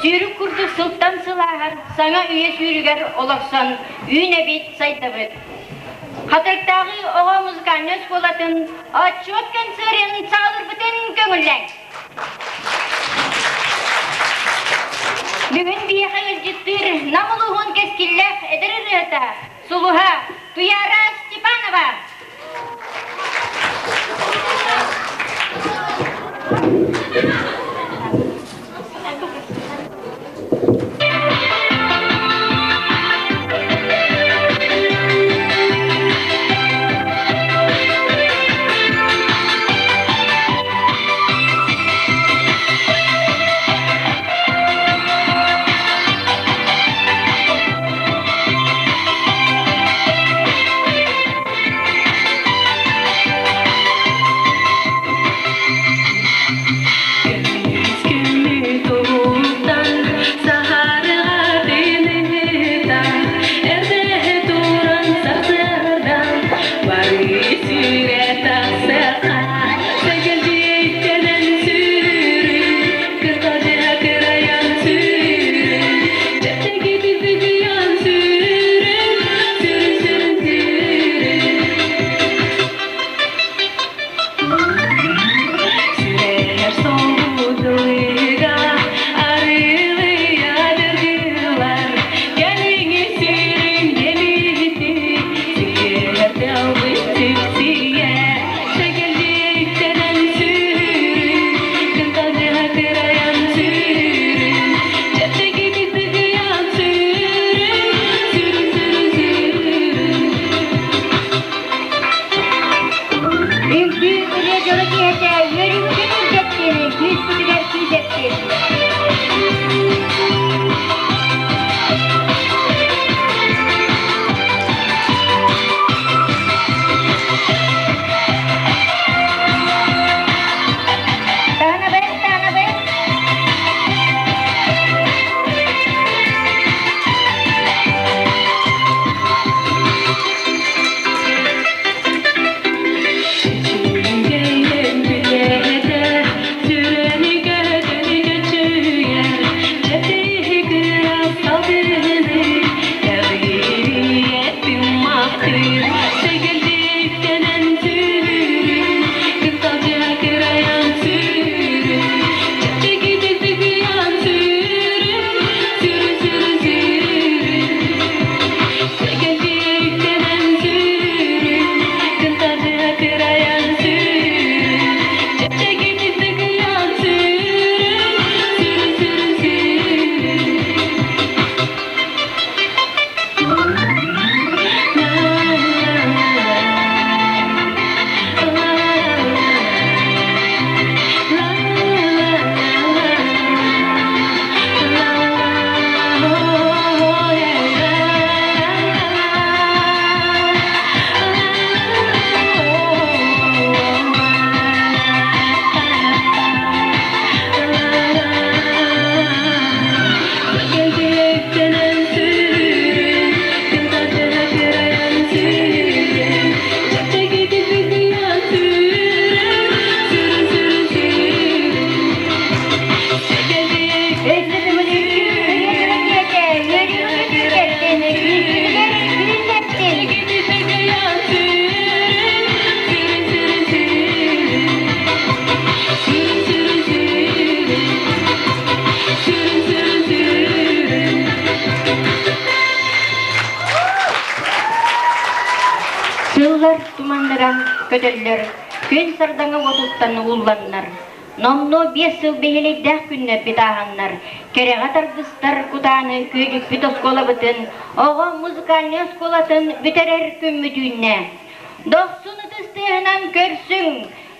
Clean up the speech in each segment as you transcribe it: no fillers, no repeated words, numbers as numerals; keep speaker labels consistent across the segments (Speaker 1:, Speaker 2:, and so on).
Speaker 1: Сүүрүк курдук сылтан сыл ааһар саҥа үйэ сүүрүгэр олорсон үүнэбит, сайдабыт. Хатырыктааҕы оҕо музыкальнай оскуолатын отчуот концерын саҕалыырбытын көҥүллээҥ. Бүгүн биһиэхэ ыалдьыттыыр Нам улууһун кэскиллээх эдэр ырыата Сулуһа Туяра Степанова. Үҥкүү ырыа дьоро киэһэтэ үөрүүбүтүн үрдэттин, күүспүтүгэр күүс эптин. Таһынабын, таһынабын. Сыллар туманныран көтөллөр, күн сардаҥа уотуттан уулланнар, Номнуо 5 сыл бэһиэлэйдээх күннэрбит ааһаннар, кэрэҕэ тардыстар кутааны күөдьүппүт оскуолабытын, оҕо музыкальнай оскуолатын бүтэрэр күммүт үүннэ. Дохсун ытыс тыаһынан көрсүҥ!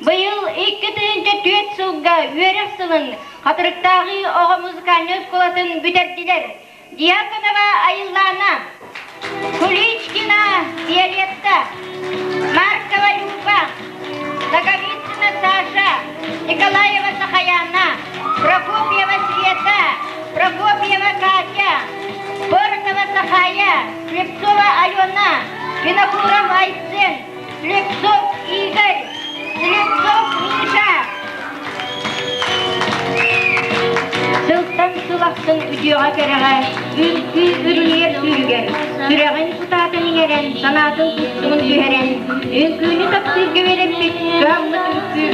Speaker 1: Быйыл 2004 сылга үөрэх сылын Хатырыктааҕы оҕо музыкальнай оскуолатын бүтэрдилэр. Дьяконова Айыллаана, Куличкина Виолетта, Маркова Люба, Ноговицына Саша, Николаева Сахаяна, Прокопьева Света, Прокопьева Катя, Поротова Сахая, Слепцова Алена, Винокуров Айсен, Слепцов Игорь, Слепцов Миша. Сылтан сыл ахсын үтүөҕэ-кэрэҕэ, үҥкүү үрүлүйэр сүүрүгэр, сүрэҕин кутаатын иҥэрэн, санаатын кустугун түһэрэн, үҥкүүнү таптыырга үөрэппит кыһаммыт үҥкүү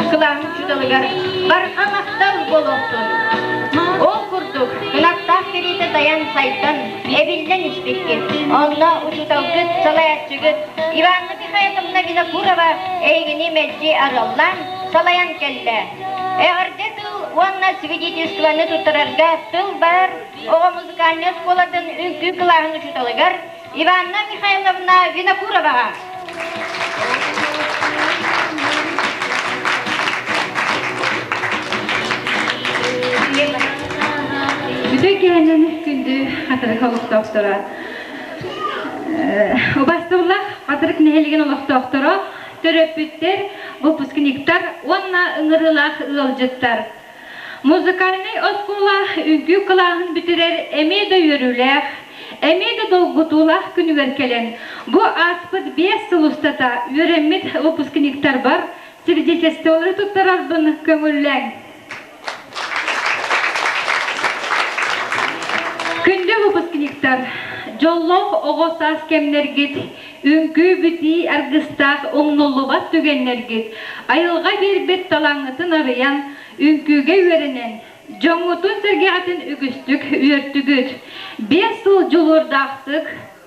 Speaker 1: кылааһын учууталыгар барҕа махтал буолуохтун! Ол курдук, кынаттаах кэриэтэ дайан сайдан, эбиллэн испиккит. Онно учууталгыт, салайааччыгыт Иванна Михайловна Винокурова эйигини мэлдьи арыаллаан, салайан кэллэ. Эҕэрдэ тыл уонна свидетельствоны туттарарга тыл баар оҕо музыкальнай оскуолатын үҥкүү кылааһын учууталыгар Иванна Михайловна Винокуроваҕа.
Speaker 2: Бүтүн киһинэн күндү Хатырык олохтоохторо. Убастыбыллах Хатырык нэһилигин олохтоохторо, төрөппүттэр, выпускниктар уонна ыҥырыылаах ыалдьыттар. Музыкальнай оскуола үҥкүү кылааһын бүтэрэр эмиэ да үөрүүлээх, эмиэ да долгутуулаах күнүгэр кэлэн, бу ааспыт 5 сыл устата үөрэммит выпускниктарбар свидетельстволары туттарарбын көҥүллээҥ. Күндү выпускниктар, дьоллоох оҕо саас кэмнэргит, үҥкүү-битии аргыстаах умнуллубат түгэннэргит, айылҕа биэрбит талааҥҥытын арыйан, үҥкүүгэ үөрэнэн, дьоҥҥутун-сэргэҕитин үгүстүк үөртүгүт. 5 сыл дьулуурдаахтык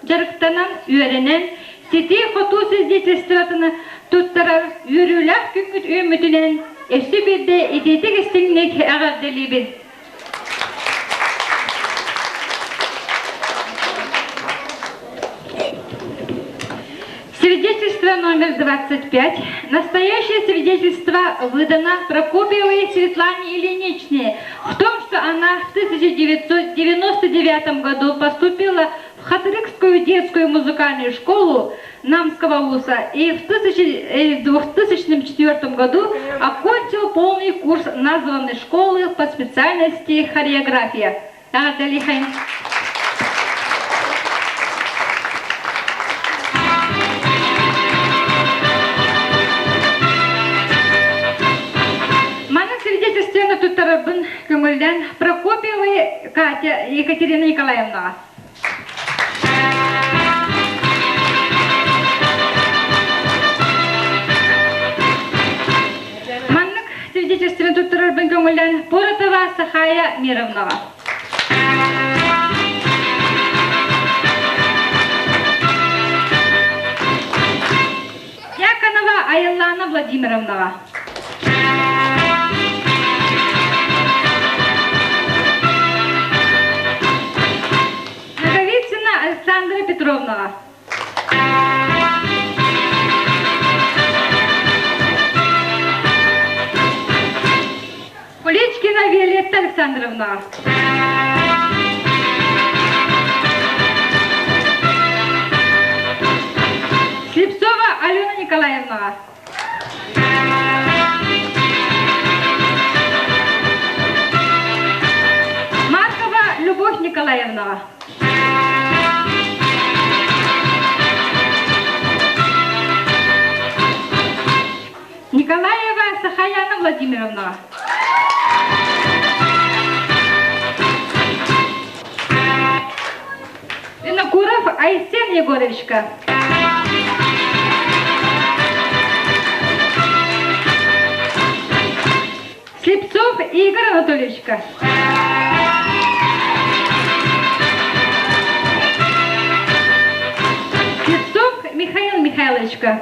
Speaker 2: дьарыктанан, үөрэнэн, ситии-хотуу свидетельствотын туттарар үөрүүлээх күммүт үүммүтүнэн өссө биирдэ итиитик-истиҥник эҕэрдэлиибин! Свидетельство номер 25. Настоящее свидетельство выдано Прокопьевой Светлане Ильиничне в том, что она в 1999 году поступила в Хатырыкскую детскую музыкальную школу Намского вуза и в 2004 году окончил полный курс названной школы по специальности хореография. Эҕэрдэлиэхэйин. Маннык свидетельствоны туттарарбын көҥүллээн Прокопьевой Катя Екатерина Николаевнаҕа. Маннык свидетельствоны туттарарбын көҥүллээн Поротова Сахая Мировнаҕа. Дьяконова Айыллаана Владимировнаҕа. Наговицына Александра Петровнаҕа. Куличкина Виолетта Александровна. Слепцова Алена Николаевна. Маркова Любовь Николаевна. Николаева Сахаяна Владимировна. Винокуров Айсен Егоровичка. Слепцов Игорь Анатольевичка. Слепцов Михаил Михайловичка.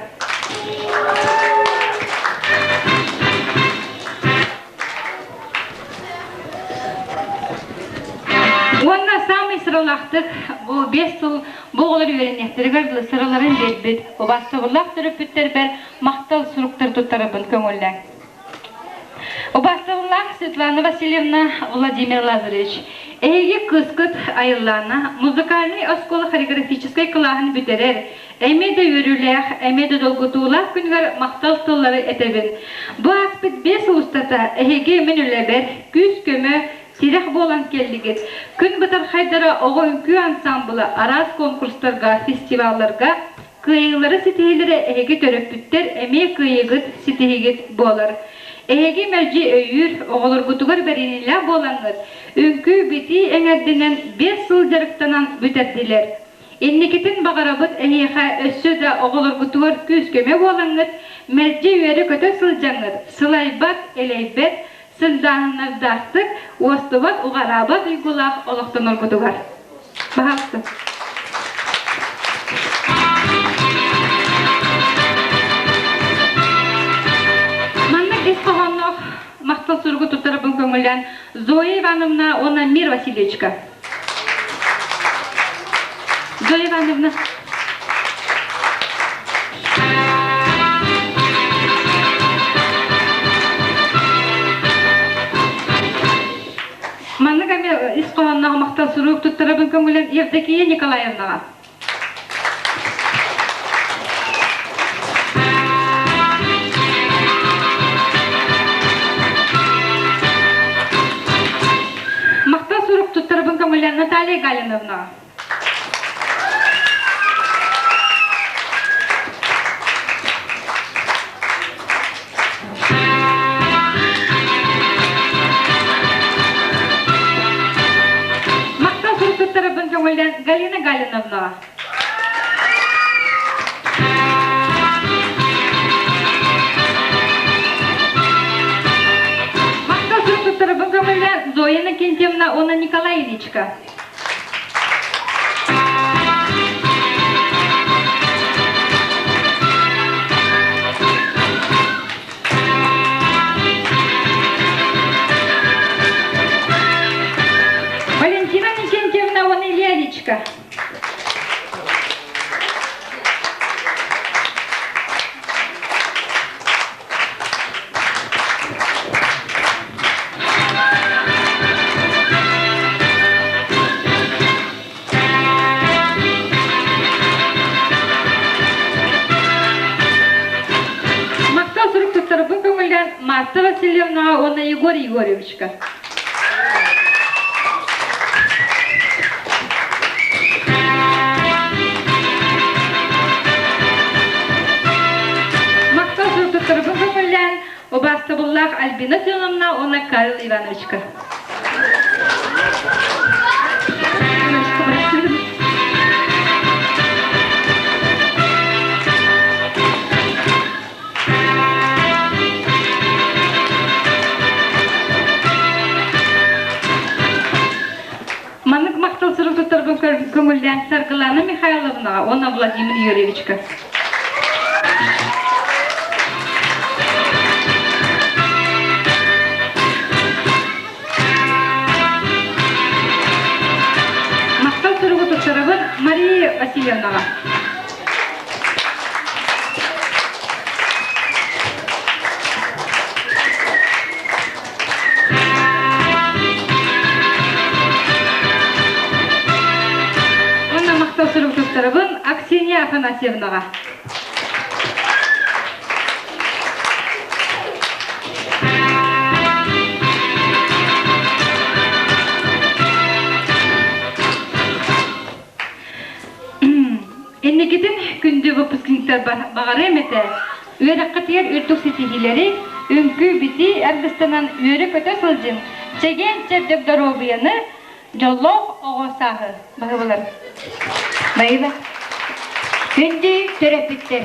Speaker 2: Уонна саамай сыралаахтык бу 5 сыл бу оҕолор үөрэниэхтэригэр дылы сыраларын биэрбит убаастабыллаах төрөппүттэрбэр махтал суруктар туттарабын көҥүллээҥ. Убаастабыллаах Светлана Васильевна, Владимир Лазаревич, эһиги кыыскыт Айыллаана музыкальнай оскуола хореографическай кылааһын бүтэрэр, эмиэ да үөрүүлээх, эмиэ да долгутуулаах күнүгэр махтал тыллары этэбин. Бу ааспыт 5 сыл устата эһиги мин үлэбэр күүс-көмө, тирэх буолан кэллигит. Күн бытархайдара оҕо үҥкүү ансаамбыла араас конкурстарга, фестивалларга Кыайыылары ситиһиилэрэ эһиги төрөппүттэр эмиэ кыайыыгыт, ситиһиигит буолар. Эһиги мэлдьи өйүүр, оҕолоргутугар бэриниилээх буолаҥҥыт, үҥкүү-битии эҥэрдинэн 5 сыл дьарыктанан бүтэрдилэр. Инникитин баҕарабыт эһиэхэ өссө да оҕолоргутугар күүс-көмө буолаҥҥыт, мэлдьи үөрэ-көтө сылдьаҥҥыт, сылайбат, элэйбэт, сындааһыннардаахтык, уостубат, уҕараабат уйгулаах олохтоноргутугар. Баһаалыста. Маннык ис хоһоонноох махтал суругу туттарабын көҥүллээн Зоя Ивановна уонна Мир Васильевичка. Зоя Ивановна. Маннык эмиэ ис хоһоонноох махтал сурук туттарабын көҥүлэн Евдокия Николаевнаҕа. Махтал сурук туттарабын көҥүлэн Наталья Галиновнаҕа. Махтал сурук туттарабын көҥүллээн Галина Галиновнаҕа. Махтал сурук туттарабын көҥүллээн Зоя Иннокентьевна уонна Николай Ильичка. Валентина Никентьевна уонна Илья Ильичка. Махтал сурук туттарбын көҥүллээн Марта Васильевнаҕа уонна Егор Егоровичка. Махтал сурук туттарбын көҥүллээн убаастабыллаах Альбина Семеновна уонна Карл Ивановичка. Маннык махтал сурук туттарбын көҥүллээн Саргылана Михайловнаҕа уонна Владимир Юрьевичка. Махтал суругу туттарабын Мария Васильевнаҕа. Уонна махтал сурук туттарабын Аксинья Афанасьевнаҕа. Инникитин күндү выпускниктар баҕарыам этэ, үөрэххитигэр үрдүк ситиһиилэри, үҥкүү-битии аргыстанан үөрэ-көтө сылдьыҥ, чэгиэн-чэбдик доруобуйаны, дьоллоох оҕо сааһы баһыбылар.
Speaker 1: Байыба. Күндү төрөппүттэр,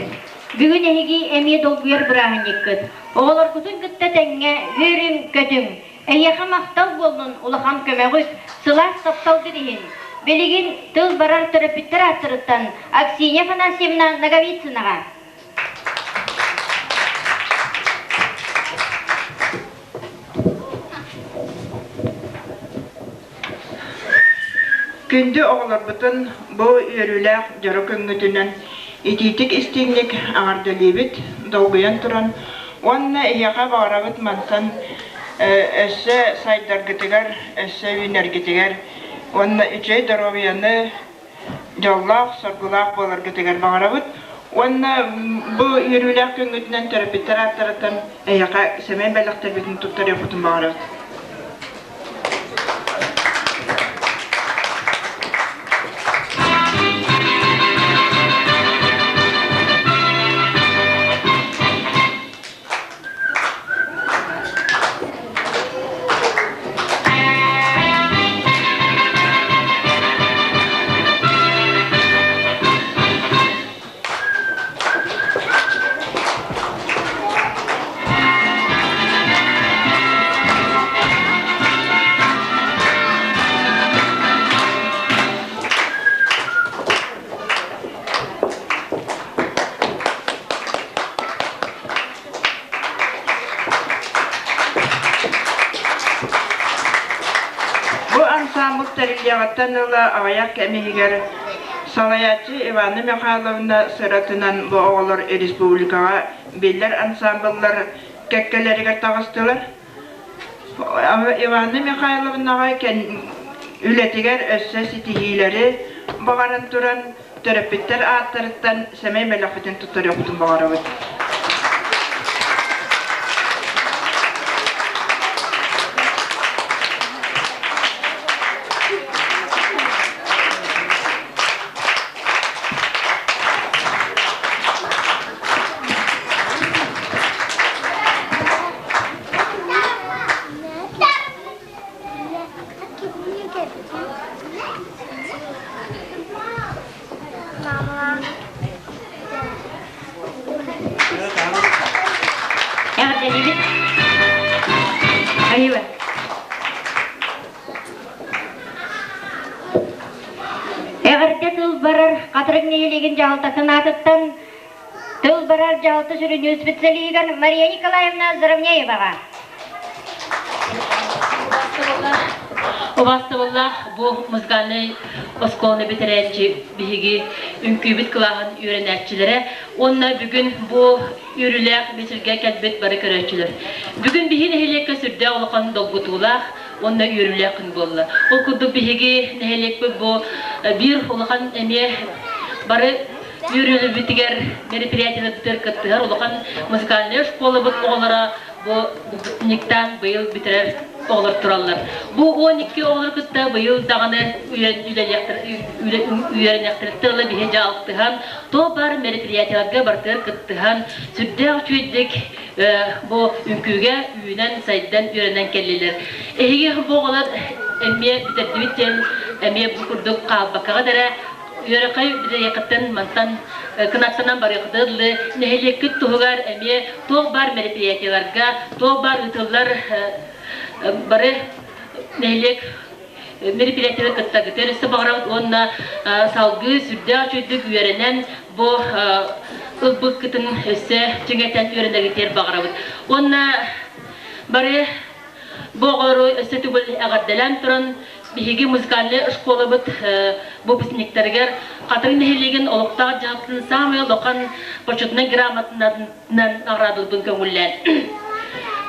Speaker 1: бүгүн эһиги эмиэ долгуйар бырааһынньыккыт. Оҕолоргутун кытта тэҥҥэ үөрүҥ-көтүҥ. Эйиэхэ махтал буоллун улахан көмөҕүт, сылаас тапталгыт иһин. Билигин тыл барар төрөппүттэр ааттарыттан Аксинья Афанасьевна Ноговицынаҕа.
Speaker 3: Күндү оҕолорбутун бу үөрүүлээх дьоро күҥҥүтүнэн итиитик-истиҥник аҥардалыыбыт, долгуйан туран уонна эһиэхэ баҕарабыт мантан өссө сайдаргытыгар, өссө үүнэргитигэр уонна үчүгэй доруобуйаны, дьоллоох, соргулаах буоларгытыгар баҕарабыт. Уонна бу үөрүүлээх күҥҥүтүнэн төрөппүттэр ааттарыттан эһиэхэ сэмэй бэлэхтэрбитин туттарыахпытын баҕарабыт. ансаамбыл тэриллиэҕиттэн ыла аҕыйах кэм иһигэр салайааччы Иванна Михайловна сыратынан бу оҕолор республикаҕа биллэр ансаамбыллар кэккэлэригэр таҕыстылар. Иванна Михайловнаҕа үлэтигэр өссө ситиһиилэри баҕаран туран, төрөппүттэр ааттарыттан сэмэй бэлэхпитин туттарыахпытын баҕарабыт.
Speaker 1: Эҕэрдэлиибит. Айыба. Эҕэрдэ тыл барар Хатырык нэһилиэгин дьаһалтатын аатыттан Тыл барар дьаһалта сүрүннүүр специалиһыгар Мария Николаевна Заровняеваҕа.
Speaker 4: Убаастабыллаах бу музыкальнай оскуоланы бүтэрээччи биһиги үҥкүүбүт кылааһын үөрэнээччилэрэ уонна бүгүн бу үөрүүлээх мичилгэ кэлбит бары көрөөччүлэр. Бүгүн биһи нэһилиэккэ сүрдээх улахан долгутуулаах уонна үөрүүлээх күн буолла. Ол курдук биһиги нэһилиэкпит бу биир улахан эмиэ бары Үөрүүлэрбитигэр мероприятиеларбытыгар кыттыһар улахан музыкальнай школабыт оҕолоро бу выпускниктаан быйыл бүтэрэр оҕолор тураллар. Бу 12 оҕолору кытта быйыл даҕаны үөрэниэхтэриттэн ыла биһи дьэ алтыһан, туох баар мероприятиеларга барытыгар кыттыһан, сүрдээх үчүгэйдик бу үҥкүүгэ үүнэн, сайдан, үөрэнэн кэллилэр. Эһиги бу оҕолор эмиэ бүтэрдибит диэн эмиэ бу курдук хаалбаккаҕыт эрэ үөрэххэ бүтэрээххиттэн мантан кынаттанан барыаххытыгар дылы нэһилиэккит туһугар эмиэ туох баар мероприятиеларга, туох баар ыытыллар бары нэһилиэк мероприятиелар кыттаргытыгар өссө баҕарабыт уонна салгыы сүрдээх үчүгэйдик үөрэнэн бу ылбыккытын өссө чиҥэтэн үөрэнэргитигэр баҕарабыт. Уонна бары бу оҕолору өссө төгүл эҕэрдэлээн туран Биһиги музыкальнай школабыт выпускниктарыгар Хатырык нэһилиэгин олохтоох дьаһалтатын саамай улахан почетнай грамотанан наҕараадалбын көҥүллээн.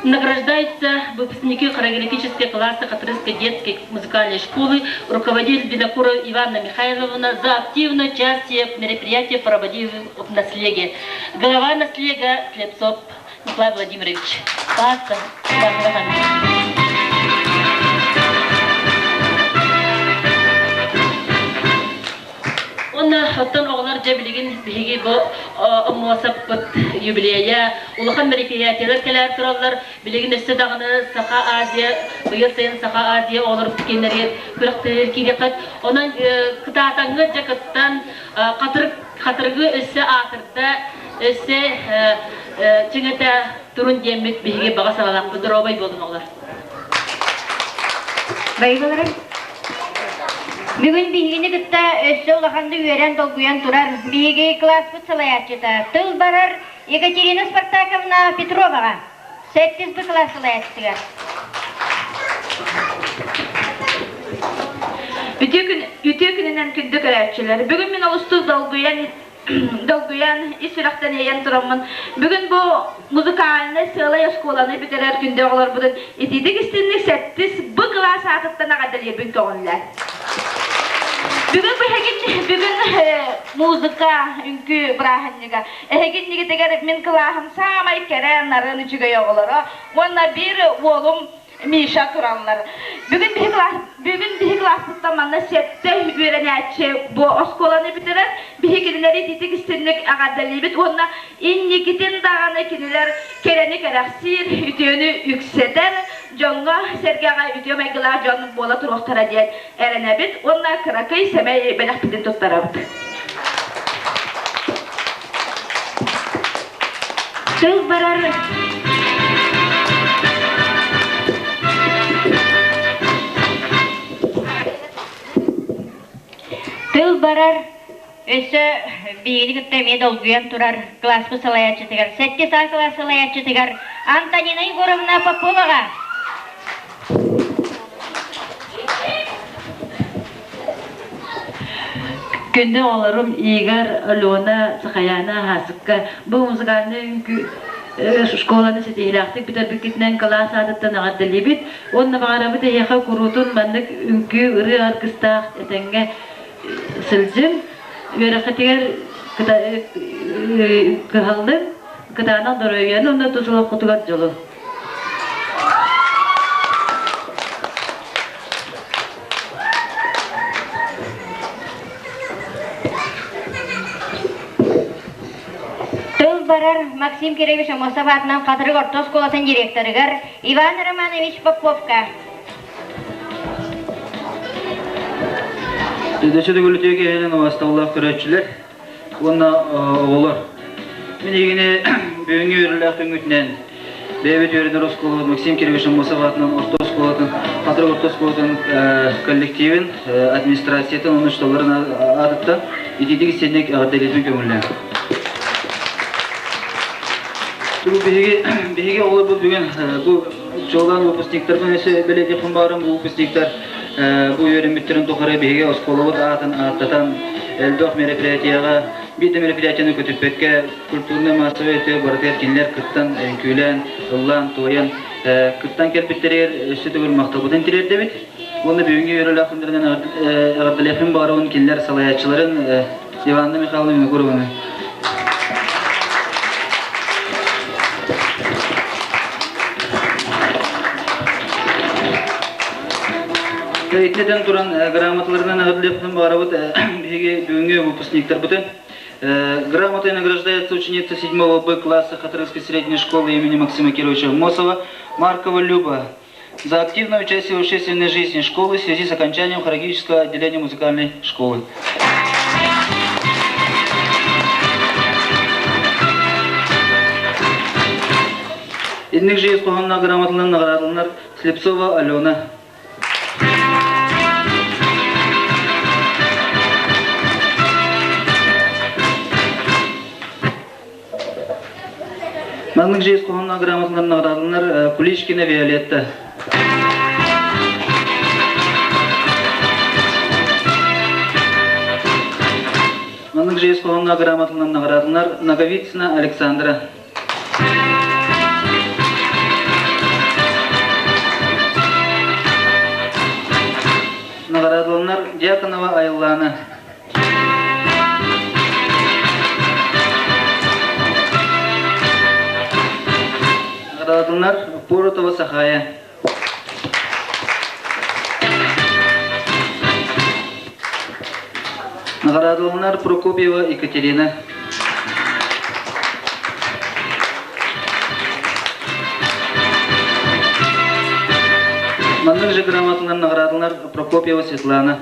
Speaker 4: Награждается выпускники хореографической класса Хатырыкской детской музыкальной школы руководитель Винокурова Иванна Михайловна за активное участие в мероприятии, проводимом в наследие. Глава наслега Слепцов Николай Владимирович. Паста. Уонна оттон оҕолор дьэ билигин биһиги бу омуосаппыт юбилейа улахан мероприятиелар кэлээр тураллар. Билигин өссө даҕаны Саха Азия быйыл сайын Саха Азия оҕолор кинилэри күрэхтэһэр киириэххит. Онон кытаатаҥҥыт дьэ кыттан хатырык хатырыгы өссө аатырда Өссө чиҥэтэ турун диэммит биһиги баҕа санаалаахпыт доруобай буолун оҕолор.
Speaker 1: Байбаларым, бүгүн биһигини кытта өссө улаханнык үөрэн долгуйан турар биһиги класспыт салайааччыта тыл барар Екатерина Спартаковна Петроваҕа сэттис Б кылаас салайааччытыгар.
Speaker 5: Үтүө күн, үтүө күнүнэн күндү көрөөччүлэр. Бүгүн мин олустук долгуйан долгуйан, ис сүрэхтэн иэйэн тураммын, бүгүн бу музыкальнай сыалай оскуоланы бүтэрэр күндү оҕолорбутун итиитик истинник сэттис Б кылаас аатыттан эҕэрдэлиирбин көҕүллээ. Бүгүн бу эһигин бүгүн музыка, үҥкүү бырааһынньыга. Эһигин нигитигэр мин кылааһым саамай кэрэ, нарын үчүгэй оҕолоро уонна биир уолум Миша тураллар. Бүгүн биһи кылаас бүгүн биһи кылааспыттан манна сэттэ үөрэнээччи бу оскуоланы бүтэрэр. Биһи кинилэри ититик истинник эҕэрдэлиибит уонна инникитин даҕаны кинилэр кэрэни кэрэхсиир, үтүөнү үксэтэр, дьоҥҥо сэргэҕэ үтүө майгылаах дьон буола туруохтара диэн эрэнэбит уонна кыракый сэмэй бэлэхпитин туттарабыт.
Speaker 1: Тыл барар Тыл барар өссө биһигини кытта эмиэ долгуйан турар кылааспыт салайааччытыгар, сэттис А кылаас салайааччытыгар Антонина Егоровна Поповаҕа.
Speaker 4: Күндү оҕолорум Игорь, Алена, Сахаяна, Хаасыкка бу музыкальнай үҥкүү школаны ситиһиилээхтик бүтэрбиккитинэн кылаас аатыттан эҕэрдэлиибит уонна баҕарабыт эһиэхэ куруутун маннык үҥкүү ырыа аргыстаах этэҥҥэ сылдьыҥ, үөрэххитигэр кыһаллыҥ, кытаанах доруобуйаны уонна тус олоххутугар дьолу.
Speaker 1: Тыл барар Максим Кирович Аммосов аатынан Хатырык орто оскуолатын директорыгар Иван Романович Поповка.
Speaker 6: Дөссө төгүлүтүө киһинэн убастабыллаах көрөөччүлэр уонна оҕолор. Мин эһигини бүгүҥҥү үөрүүлээх күҥҥүтүнэн бэйэбит үөрэнэр оскуолабыт Максим Кирович Аммосов аатынан орто оскуолатын, Хатырык орто оскуолатын коллективин, администрациятын уонна учууталларын аатыттан итиитик истиэнник эҕэрдэлиирбин көҥүллээн. Биһиги, биһиги оҕолорбут бүгүн бу чуолаан выпускниктарбын өссө бэлиэтиэхпин баҕарам бу выпускниктар бу үөрэммиттэрин тухары биһиги оскуолабыт аатын ааттатан элбэх мероприятияҕа биир да мероприятияны көтүппэккэ культурнай-массовай өттүгэр барытыгар кинилэр кыттан үҥкүүлээн ыллаан туойан кыттан кэлбиттэригэр өссө төгүл махталбытын тириэрдэбит уонна бүгүҥҥү үөрүүлээх күннэринэн эҕэрдэлиэхпин баҕарабын кинилэр салайааччыларын Иванна Михайловна Винокурованы. Итинэн туран грамоталарынан эҕэрдэлиэхпитин баҕарабыт биһиги бүгүҥҥү выпускниктарбытын. Грамотой награждается ученица 7 Б класса Хатырыкской средней школы имени Максима Кировича Мосова Маркова Люба за активное участие в общественной жизни школы в связи с окончанием хореографического отделения музыкальной школы. Инник же хоһонна грамоталарын наградаланар Слепцова Алена. Маннык же хоһонна грамоталарын наградаланар Куличкина Виолетта. Маннык же хоһонна грамоталарын наградаланар Наговицына Александра. Наҕараадаланар Дьяконова Айыллаана. Наҕараадаланар Поротова Сахая. Наҕараадаланар Прокопьева Екатерина. Маннык же грамотанан наҕараадаланар Прокопьева Светлана.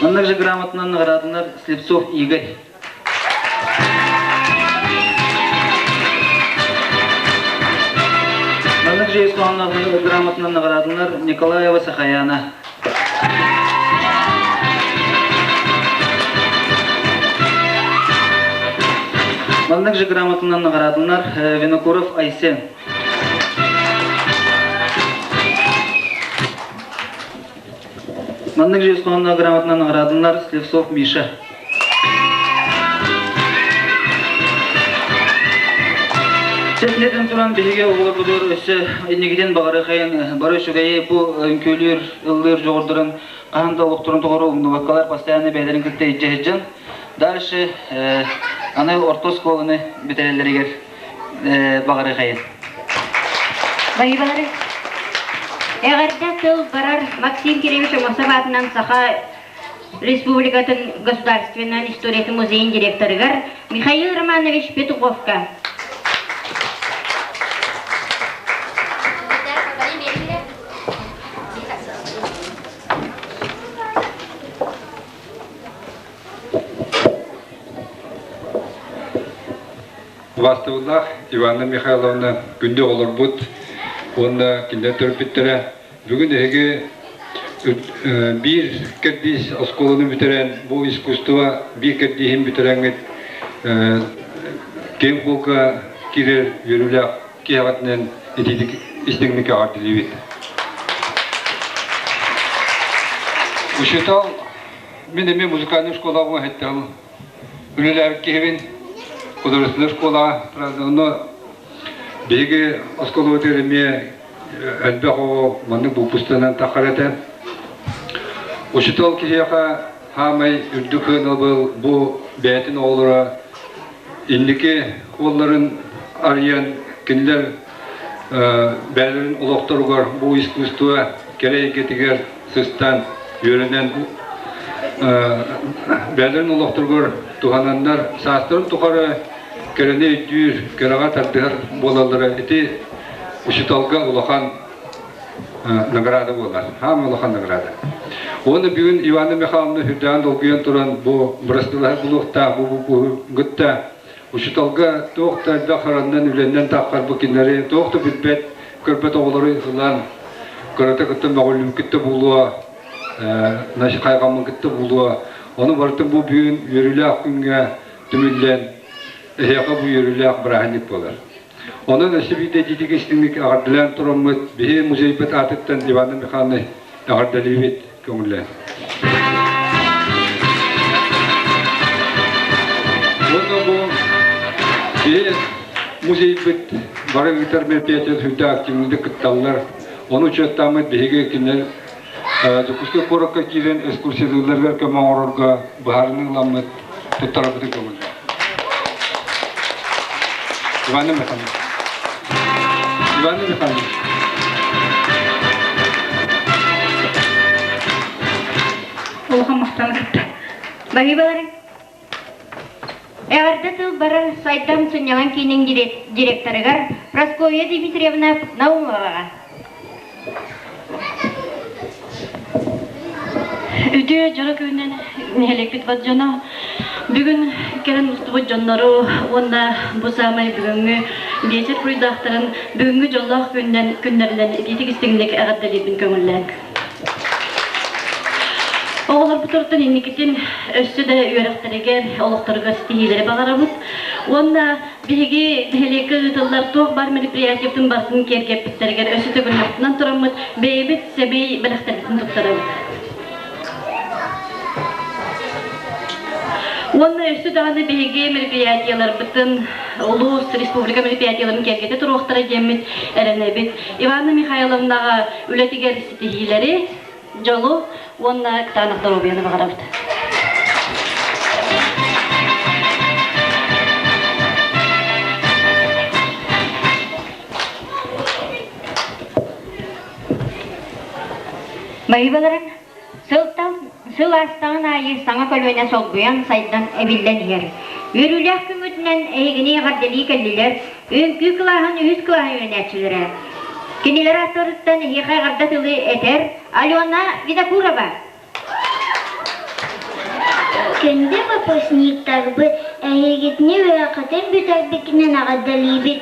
Speaker 6: Маннык же грамотанан наҕараадаланар Слепцов Игорь. Маннык же грамотанан наҕараадаланар Николаева Сахаяна. Маннык же грамотанан наҕараадаланар Винокуров Айсен. Маннык же грамотанан наҕараадаланар Слепцов Миша. Сэтинэтин туран биһиги оҕолорбутугар өссө инникитин баҕарыахайын бары үчүгэйи бу үҥкүүлүүр, ыллыыр дьоҕурдарын хаһан да олохторун тоҕоро умнубаккалар постоянно бэйэлэрин кытта илдьэ сылдьан дальше аны орто оскуоланы бүтэрэллэригэр баҕарыахайын.
Speaker 1: Байыбалары Эҕэрдэ тыл барар Максим Кирович Аммосов аатынан Саха Республикатын государственной историятын музейын директорыгар Михаил Романович Петуховка.
Speaker 7: Убаастабыллаах Иванна Михайловна күндү оҕолорбут уонна кинилэр төрөппүттэрэ Бүгүн эһиги биир кэрдиис оскуоланы бүтэрэн, бу искусство биир кэрдииһин бүтэрэҥҥит киэҥ полка киирэр үөрүүлээх киэһэҕитинэн итиитик истиҥник эҕэрдэлиибит. Учуутал мин эмиэ музыкальнай школаҕа иһиттэҕим үлэлээбит киһибин художественнай школаҕа правда онно биһиги оскуолабытыгар эмиэ элбэх оҕо маннык выпустанан таххар этэ. Учуутал киһиэхэ хаамай үрдүк сыанабыл бу бэйэтин оҕолоро инники уолларын арыйан кинилэр бэйэлэрин олохторугар бу искусство кэрэ эйгэтигэр сыстан үөрэнэн бэйэлэрин олохторугар туһананнар саастарын тухары кэрэни өйдүүр, кэрэҕэ тардыһар буолаллара ити учууталга улахан награда буолар. Хаам улахан награда. Уонна бүгүн Иванна Михайловна үрдээн долгуйан туран бу бырастылаһар булуохтаах бу бу гытта учууталга туох да элбэх хараннан үлэннэн таххар бу кинилэри туох да билбэт көрбөт оҕолору ылан кырата кытта мөҕүллүм кытта буолуо значит хайҕаммын кытта буолуо ону барытын бу бүгүн үөрүүлээх күҥҥэ түмүллэн эһиэхэ бу үөрүүлээх бырааһынньык буолар. Онон өссө биирдэ итиитик истиҥник эҕэрдэлээн тураммыт, биһи музейбыт аатыттан Иванна Михайловна эҕэрдэлиибит көҥүллээн. Уонна бу биһи музейбыт бары ыытар мероприятия сүрдээх активныйдык кытталлар. Ону учуоттааммыт биһиги кинилэр Дьокуускай куоракка киирэн экскурсиялыылларыгар көмө оҥорорго быһаарыныы ыламмыт туттарарбытын көҥүллээх. Иван Михайлович. Иван Михайлович.
Speaker 2: Улахан махтана кытта.
Speaker 1: Баһыыбаларыҥ. Эҕэрдэ тыл барар Сайдам сынньалаҥ киинин директорыгар Прасковья Дмитриевна Наумоваҕа.
Speaker 4: Үтүө дьоро күнүнэн нэһилиэкпит бар дьоно бүгүн кэлэн мустубут дьоннору уонна бу саамай бүгүҥҥү биэчэр буруйдаахтарын бүгүҥҥү дьоллоох күннэн күннэринэн итиитик истиҥник эҕэрдэлиирбин көҥүллээҥ. Оҕолорбутуттан инникитин өссө да үөрэхтэригэр, олохторугар ситиһиилэри баҕарабыт. Уонна биһиги нэһилиэккэ ыытыллар туох баар мероприятиебытын барытын киэргэппиттэригэр өссө төгүл тураммыт бэйэбит сэмэй бэлэхтэрбитин туттарабыт. Уонна өссө даҕаны биһиги мероприятиеларбытын улуус, республика мероприятиеларын киэргэтэ туруохтара диэммит эрэнэбит. Иванна Михайловнаҕа үлэтигэр ситиһиилэри, дьолу уонна кытаанах доруобуйаны баҕарабыт.
Speaker 1: Баһыыбаларыҥ сылтан сыл аастаҕын аайы саҥа көлүөнэ солбуйан сайдан эбиллэн иһэр. Үөрүүлээх күммүтүнэн эһигини эҕэрдэлии кэллилэр үҥкүү кылааһын үһүс кылааһын үөрэнээччилэрэ. Кинилэр ааттарыттан эһиэхэ эҕэрдэ тылы этэр Алена Винокурова.
Speaker 8: Күндү выпускниктарбыт, эһигитини үөрэххитин бүтэрбиккинэн эҕэрдэлиибит!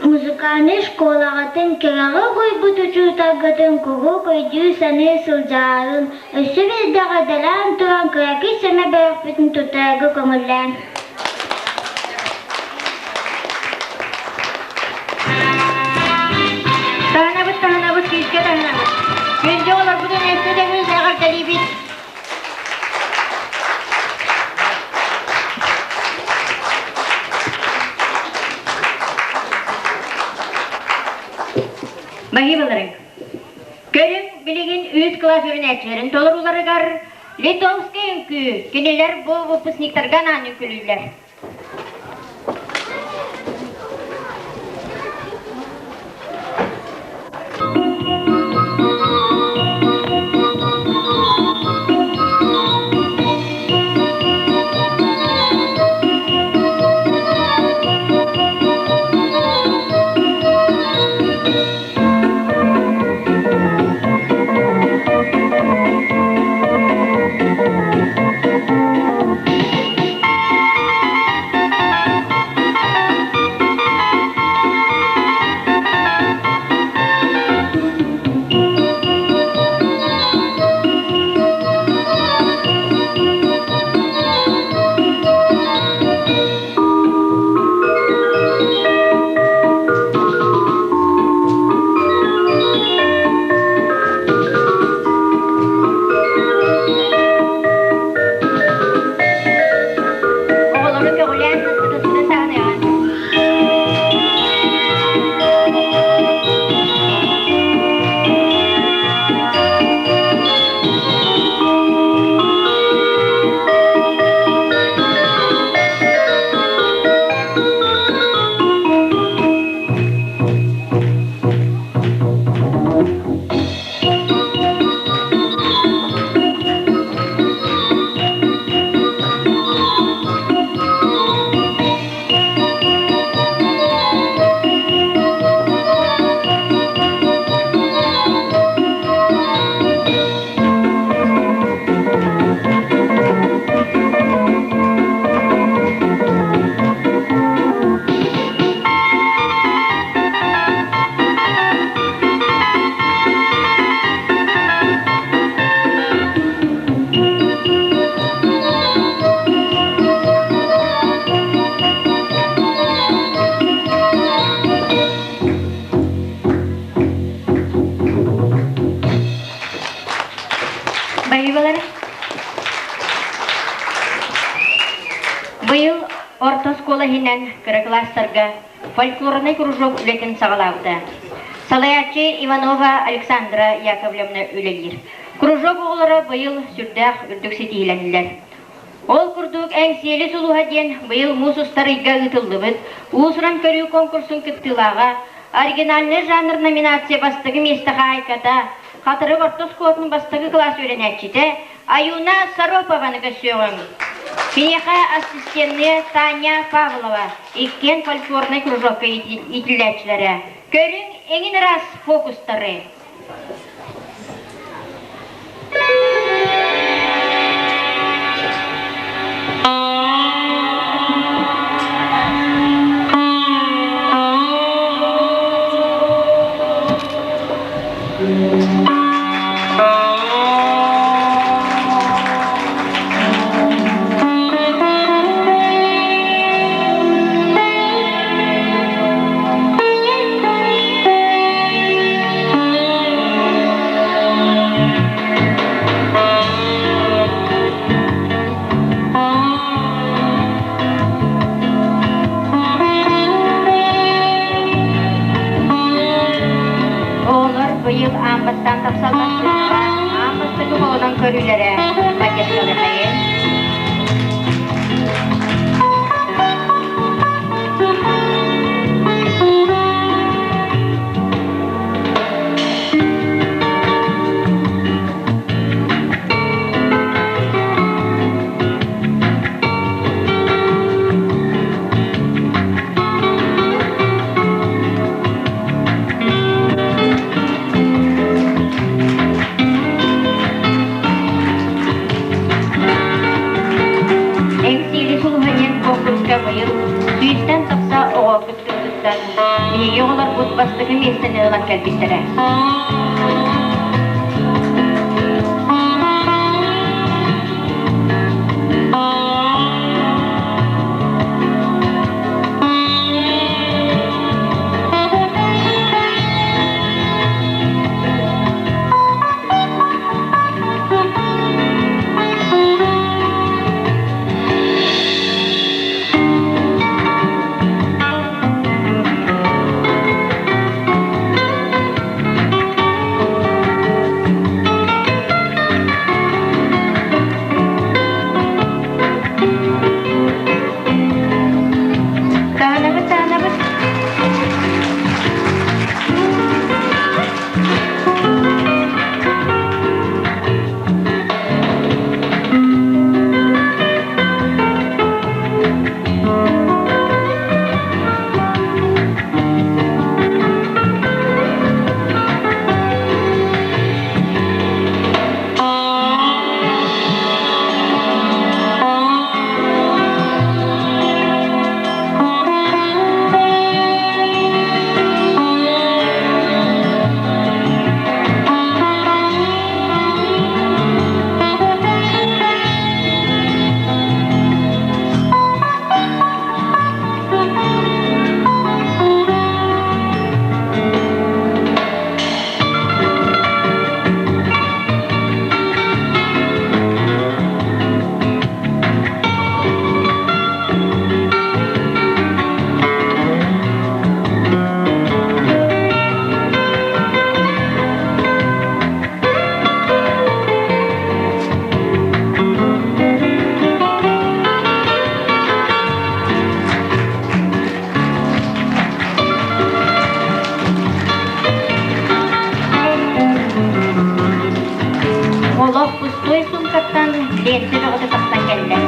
Speaker 8: Музыкальнай школаҕытын кэрэҕэ угуйбут учууталгытын куруук өйдүү-саныы сылдьаарын, өссө биирдэ эҕэрдэлээн туран кыракый сэмэ бөлөхпүтүн туттарарга көҥүллээҥ.
Speaker 1: Таһынабыт, таһынабыт, күүскэ таһынабыт. Күндү оҕолорбутун өссө төгүл эҕэрдэлиибит. Баһыыбаларыҥ. Көрүҥ билигин үс кылаас үөрэнээччилэрин толорууларыгар Литовскай үҥкүү кинилэр бу выпускниктарга анаан үҥкүүлүүллэр. оскуола иһинэн кыра кылаастарга фольклорнай кружок үлэтин саҕалаабыта. Салайааччы Иванова Александра Яковлевна үлэлиир. Кружок оҕолоро быйыл сүрдээх үрдүк ситиһиилэннилэр. Ол курдук Эҥсиэли сулуһа диэн быйыл муус устар ыйга ыытыллыбыт уус-уран көрүү конкурсун кыттыылааҕа, оригинальный жанр номинация бастакы миэстэ хаһаайката, Хатырык орто оскуолатын бастакы кылаас үөрэнээччитэ Аюна Саропованы көрсүөҕүҥ. Киниэхэ ассистенныа Таня Павлова, иккиэн фольклорнай кружокка иитиллээччилэрэ. Көрүҥ эҥин ыраас фокустары. Оҕолор быйыл аан бастаан тахсаллар сыанаҕа аан бастакы холонон көрүүлэрэ поддержкалыахайын. Эҥсиэли сулуһа диэн конкурска быйыл сүүстэн тахса оҕо кыттыбытыттан биһиги оҕолорбут бастакы миэстэни ылан кэлбиттэрэ. Таһынабыт, таһынабыт. Олох пустой суумкаттан лиэнтэ бөҕөтө тахсан кэллэ.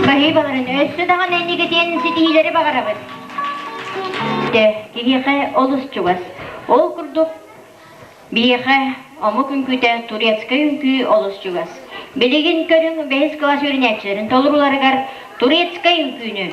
Speaker 1: Баһыыбаларын өссө даҕаны инникитин ситиһиилэри баҕарабыт. Дэ, киһиэхэ олус чугас. Ол курдук биһиэхэ омук үҥкүүтэ турецкай үҥкүү олус чугас. Билигин көрүҥ бэһис кылаас үөрэнээччилэрин толорууларыгар турецкай үҥкүүнү.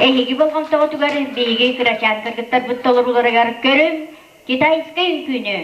Speaker 1: Эһиги болҕомтоҕутугар биһиги кырачаан кыргыттарбыт толорууларыгар көрүҥ китайскай үҥкүүнү.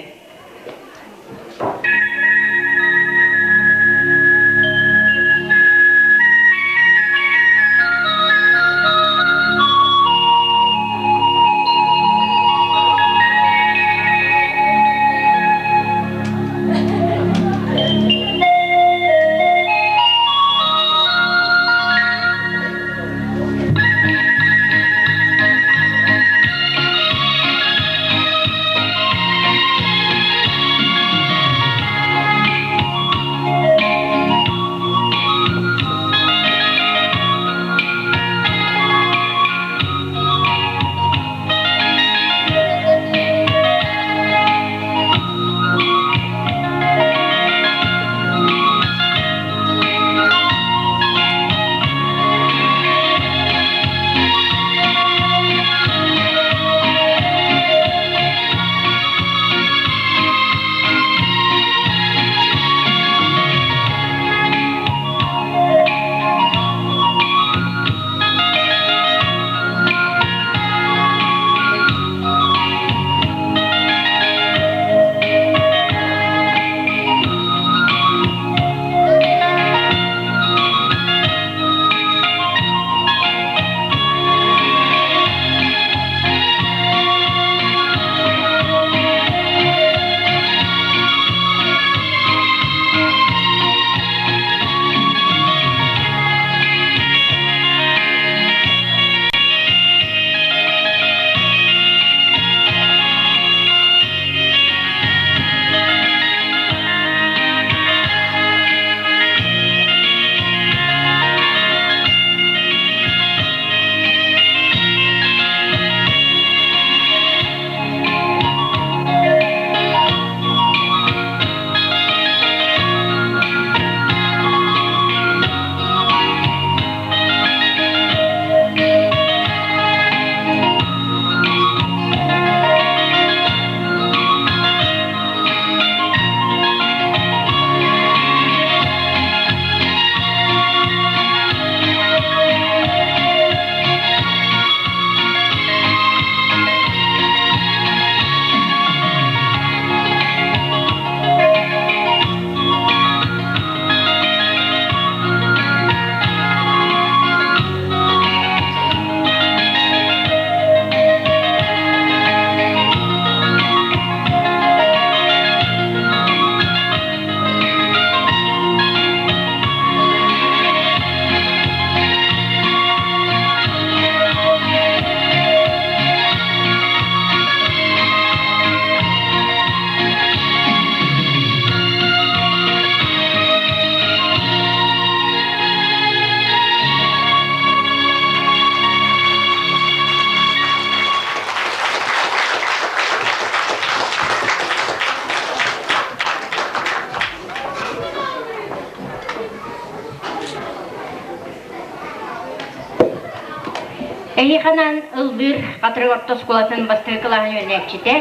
Speaker 1: Эһиэхэнэн ыллыыр Хатырык орто оскуолатын бастакы кылааһын үөрэнээччитэ,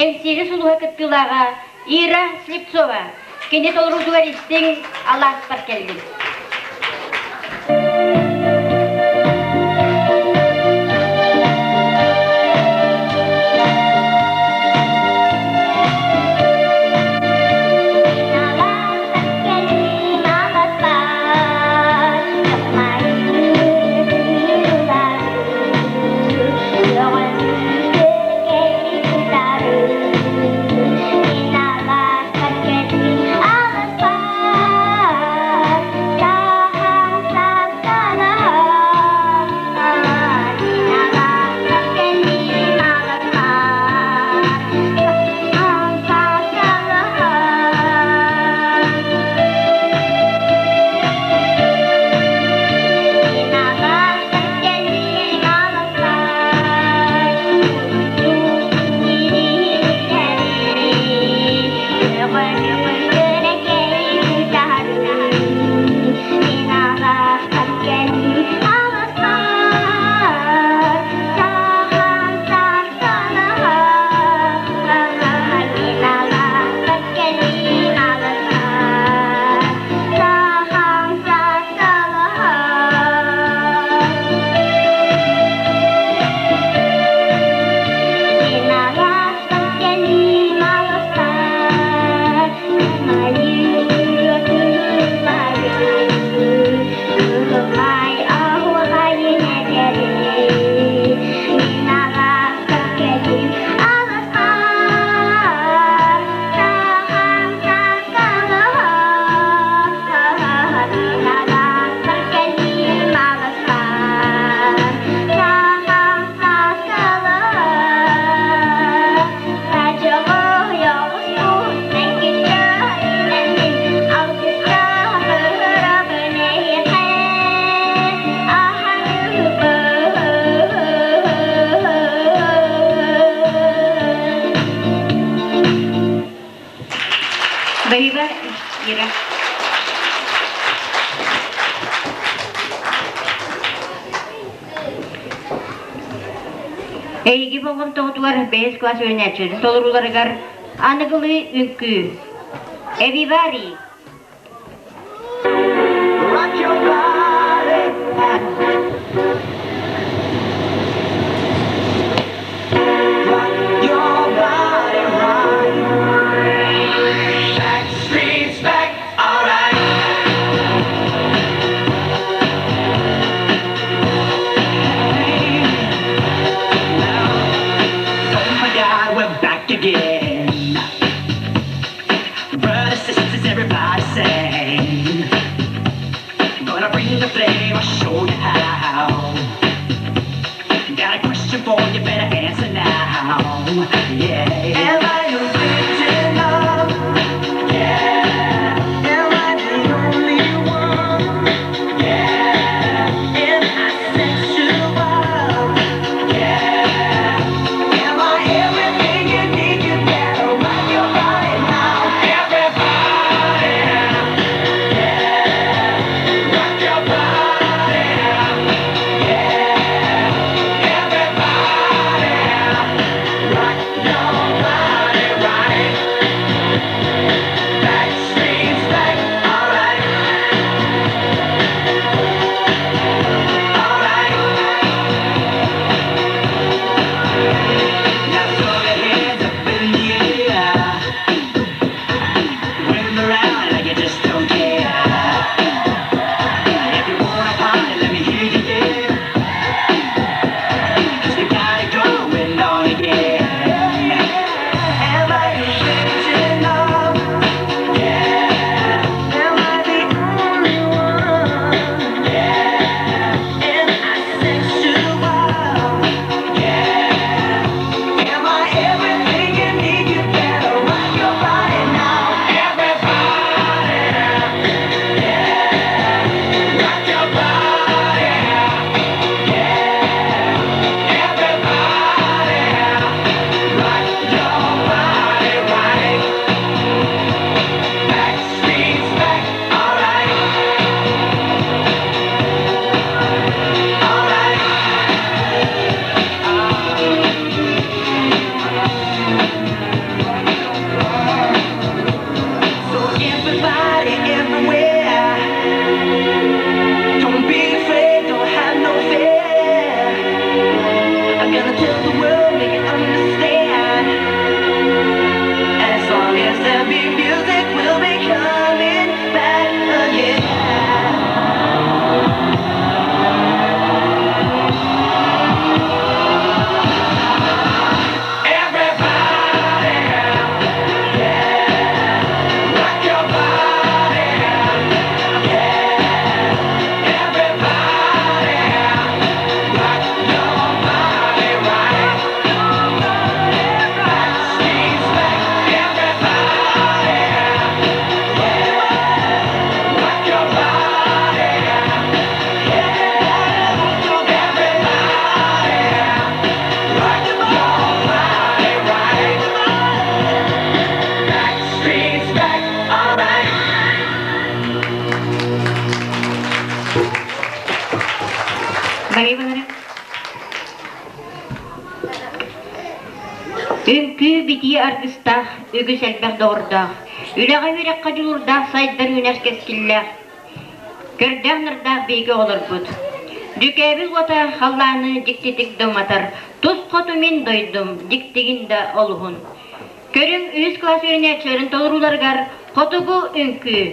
Speaker 1: Эҥсиэли сулуһа кыттыылааҕа Ира Слепцова кини толоруутугар истиҥ алааспар кэллим. Эйиги болҕомтоҕутугар бэһис кылаас үөрэнээччилэрин толорууларыгар аныгылыы үҥкүү Эвивари
Speaker 9: Rock your body. Rock your body right. Back streets back, all right. Hey, now, oh my God, we're back again. Brothers, sisters, everybody sing. Gonna bring the flame, I'll show you how. Got a question for you, better answer now. Yeah. Am I original? Yeah. Am I the only one? Yeah. Am I sexual? Yeah. Am I everything you need? You better rock your body now. Everybody. Yeah. Rock your body. Yeah. Everybody. Rock your body right. Back streets back, all right. All right. Now throw your hands up in the air. Wave around like you just don't care. If you wanna party, let me hear you yell. 'Cause we got it going on again. Am I original? Yeah. Am I the only one? Yeah. Am I sexual? Yeah. Am I everything you need? You better rock your body now. Everybody. Yeah. Rock your body. Yeah. Everybody. Rock your body right. Back streets back, all right. All right. So everybody everywhere, don't be afraid, don't have no fear. I'm gonna tell the world, make it understand. As long as there be music, we'll be coming back again. Everybody, yeah, rock your body, yeah. Everybody, rock your body right. Back streets back, everybody, yeah, rock your body, yeah. Everybody, rock your body right. Back streets back, all right.
Speaker 1: Бары Үҥкүү битии аргыстаах, үгүс элбэх доҕордоох, үлэҕэ үөрэххэ дьулуурдаах сайдар үүнэр кэскиллээх, көрдөөх нардаах биһиги оҕолорбут. Дьүкээбил уота халлааны дьиктитик да уматар, тус хоту мин дойдум, дьиктигин да олуһун. Көрүҥ үһүс кылаас үөрэнээччилэрин толорууларыгар хотугу үҥкүү.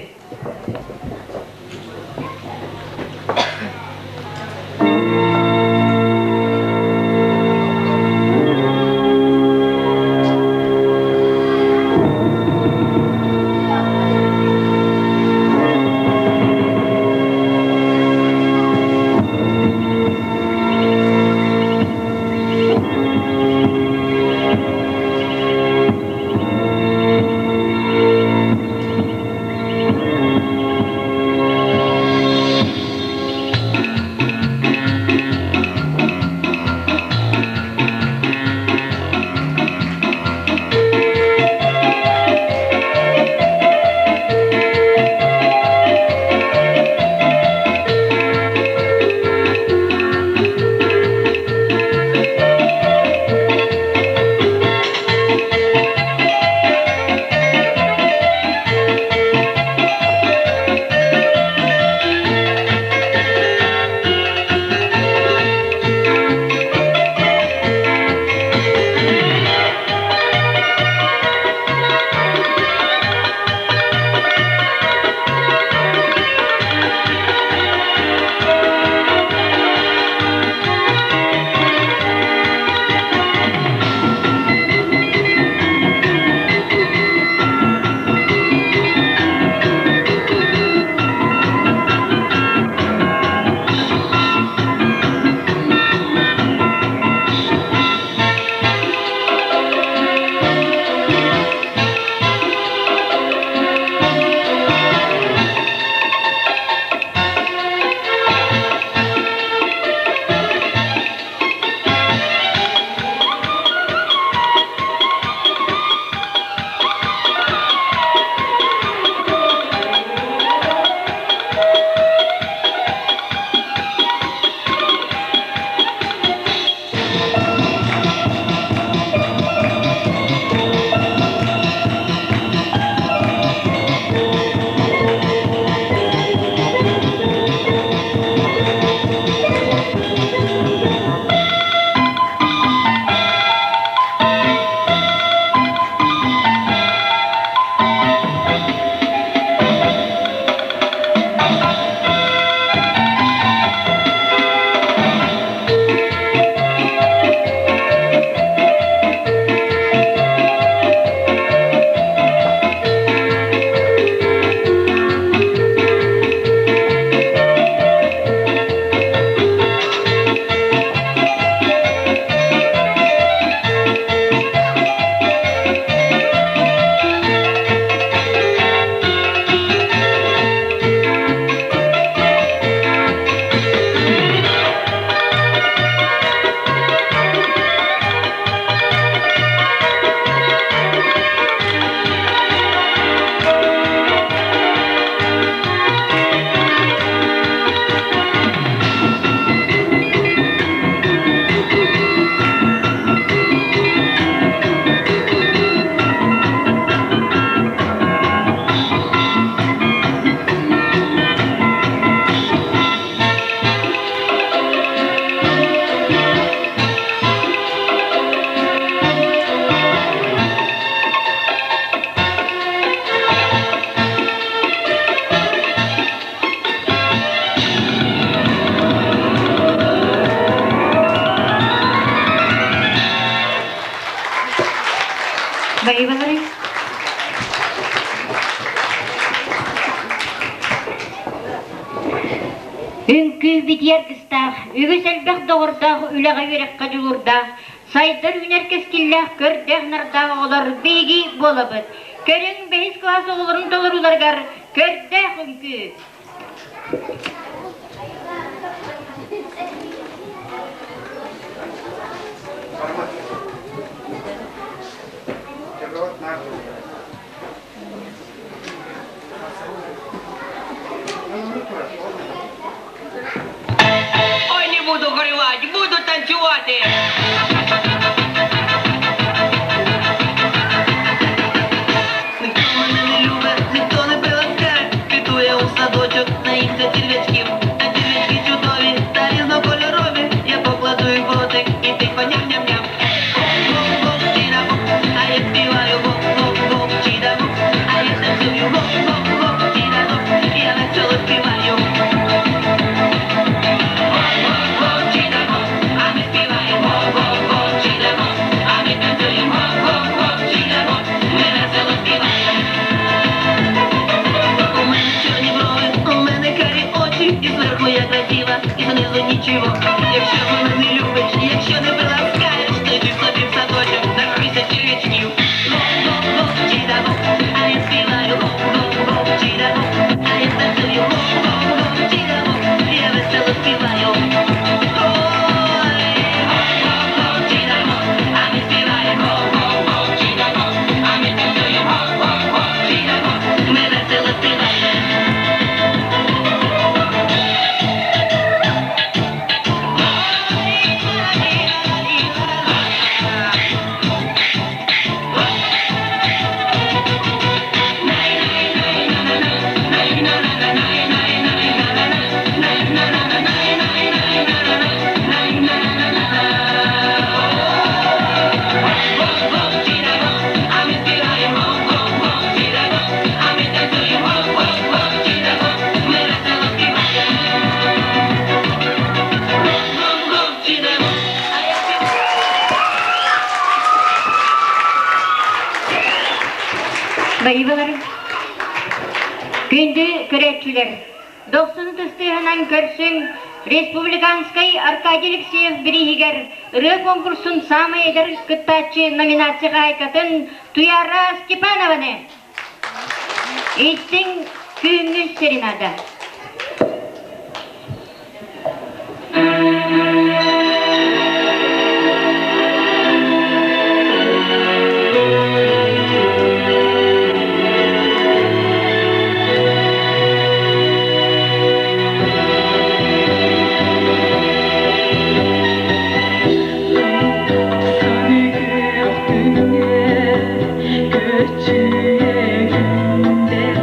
Speaker 1: Этии аргыстаах, үгүс элбэх доҕордоох үлэҕэ үөрэххэ дьулуурдаах, сайдар үүнэр кэскиллээх көрдөөх-нардаах оҕолор биһиги буолабыт. Көрүҥ бэһис кылаас оҕолорун толорууларыгар көрдөөх үҥкүү!
Speaker 10: Ой, не буду горювать, буду танцювати. Ніхто мене не любить, ніхто не приласкає. Піду я у садочок, наїмся черв'ячків. А черв'ячки чудові та різнокольорові. Я покладу їх в ротик і тихо ням-ням-ням. Гоп-гоп, чіда-гоп, а я співаю гоп-гоп-гоп, чіда-гоп, а я танцюю гоп-гоп-гоп, чіда-гоп, я весело співаю. Гоп-гоп-гоп, чіда-гоп, а ми співаємо гоп-гоп-гоп, чіда-гоп, а ми танцюємо гоп-гоп-гоп, чіда-гоп, ми весело співаємо. У мене чорні брови, у мене карі очі, і зверху я красива, і знизу нічого. Якщо мене не любиш, якщо не приласкаєш, то йди собі в садочок, нарвися черв'ячків. Гоп-гоп-гоп, чіда-гоп, а я співаю гоп-гоп-гоп, чіда-гоп, а я танцюю гоп-гоп-гоп, чіда-гоп, я весело співаю. Ой, гоп-гоп-гоп, чіда-гоп, а ми співаємо гоп-гоп-гоп, чіда-гоп, а ми танцюємо гоп-гоп-гоп, чіда-гоп, ми весело співаємо.
Speaker 1: Байыбалар, күндү көрөөччүлэр, дохсун тыстыһынан көрсүҥ Республиканскай Аркадий Алексеев бирииһигэр ырыа конкурсун саамай эдэр кыттааччы номинация хаһаайкатын Туяра Степанованы. Истиҥ түүҥҥү серенада.
Speaker 11: Көчүе күндер.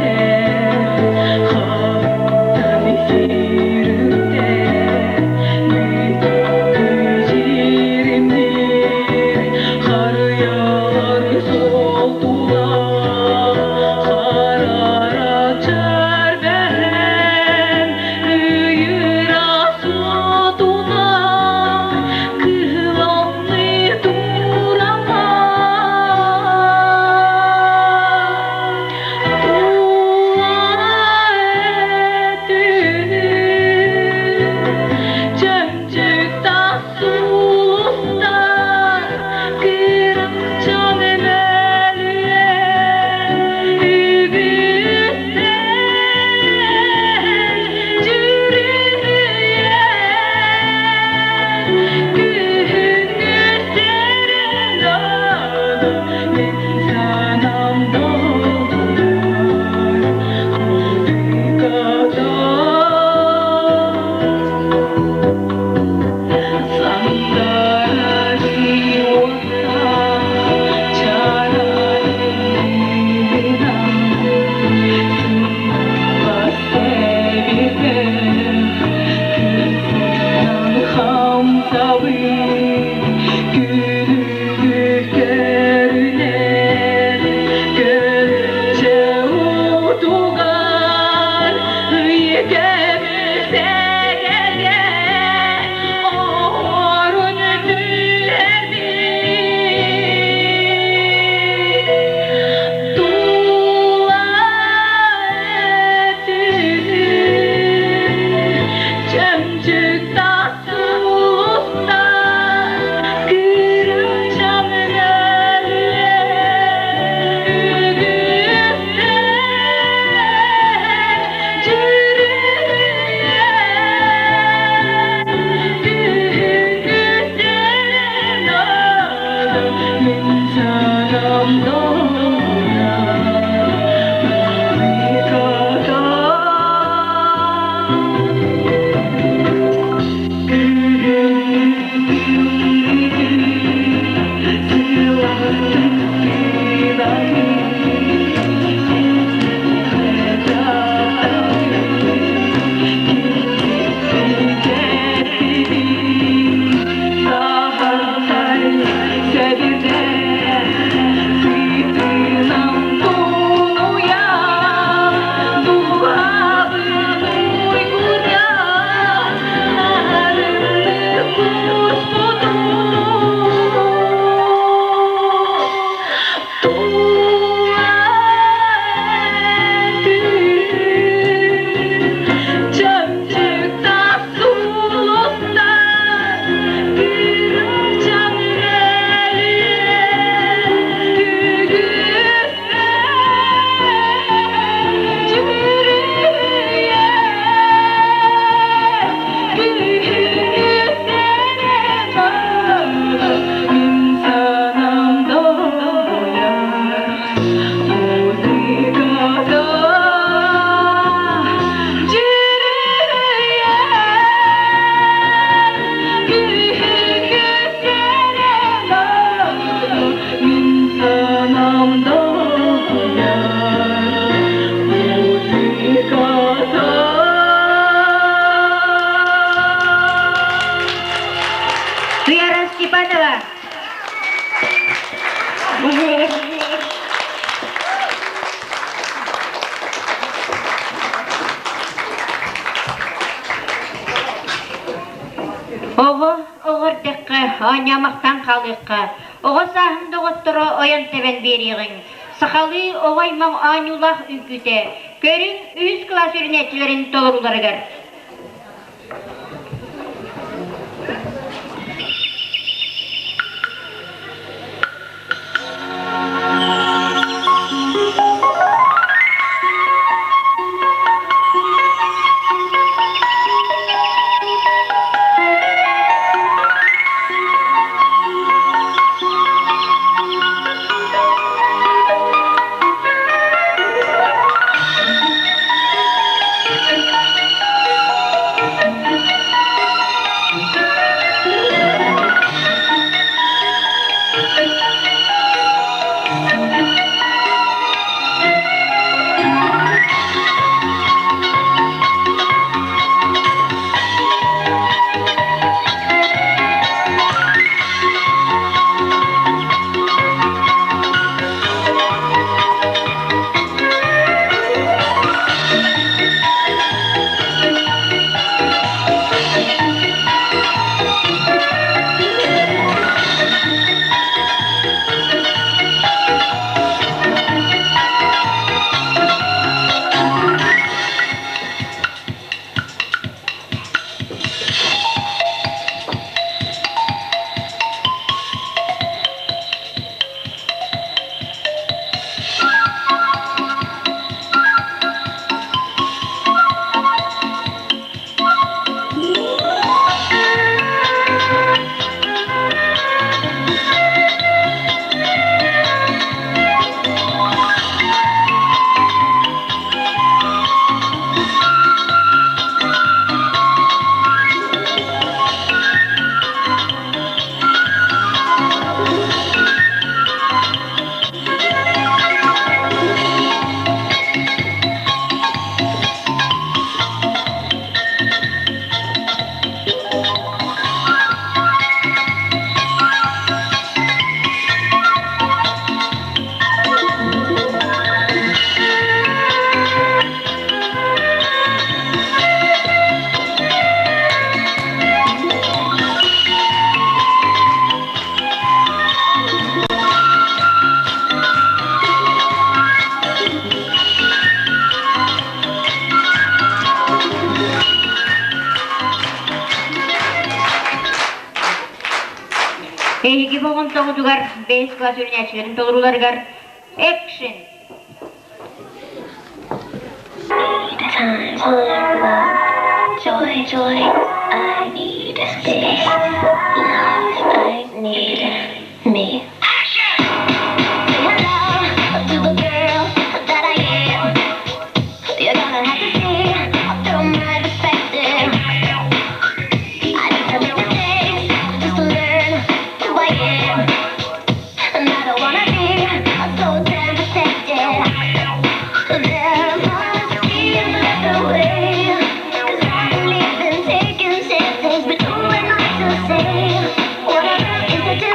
Speaker 1: Степанова. Оҕо оҕо эрдэххэ оонньоомохтоон хаалыахха, оҕо сааһын доҕотторо ойон тэбэн биэриэҕиҥ. Сахалыы оҕо аймах оонньуулаах үҥкүүтэ көрүҥ үһүс кылаас үөрэнээччилэрин толорууларыгар. Эһиги болҕомтоҕутугар бэһис кылаас үөрэнээччилэрин толорууларыгар экшен!
Speaker 11: Time, love, joy, joy. I need space. Love, I need me. Say hello to the girl that I am. You're gonna have to see through my perspective. I did so many things just to learn who I am. And I don't wanna be so damn protected. There must be another way. 'Cause I believe in taking chances, but who am I to say what I is to do?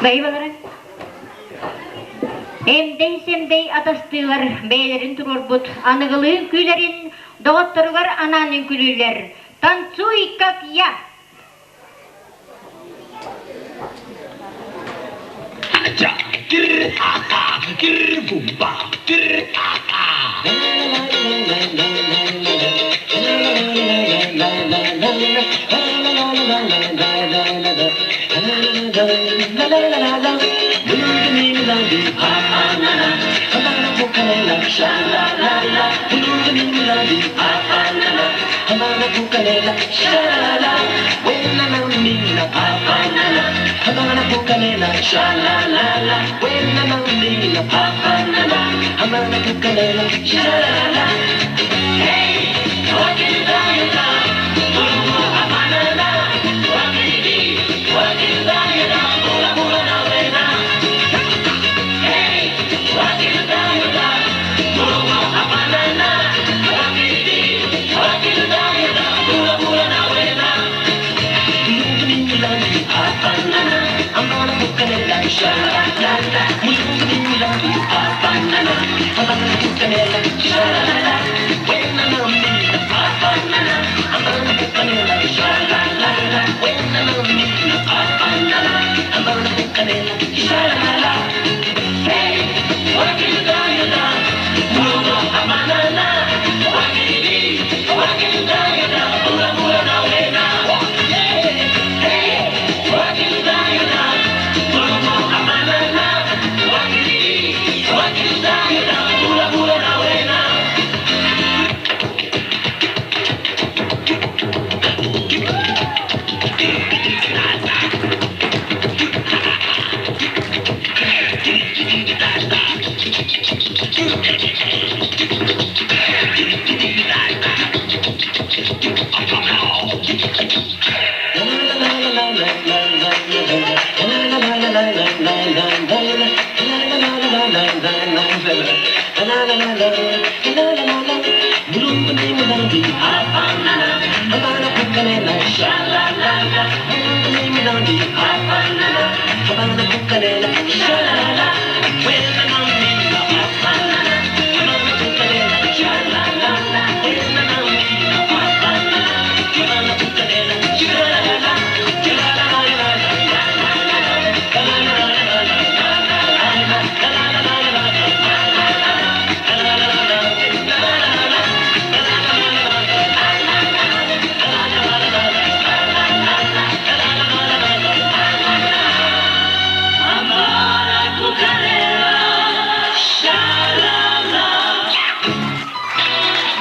Speaker 1: Бэйбалара. Эмдэй-сэмдэй атастыылар бэйэлэрин туруорбут аныгылыы үҥкүүлэрин доҕотторугар анаан үҥкүүлүүллэр. Танцуй, как я!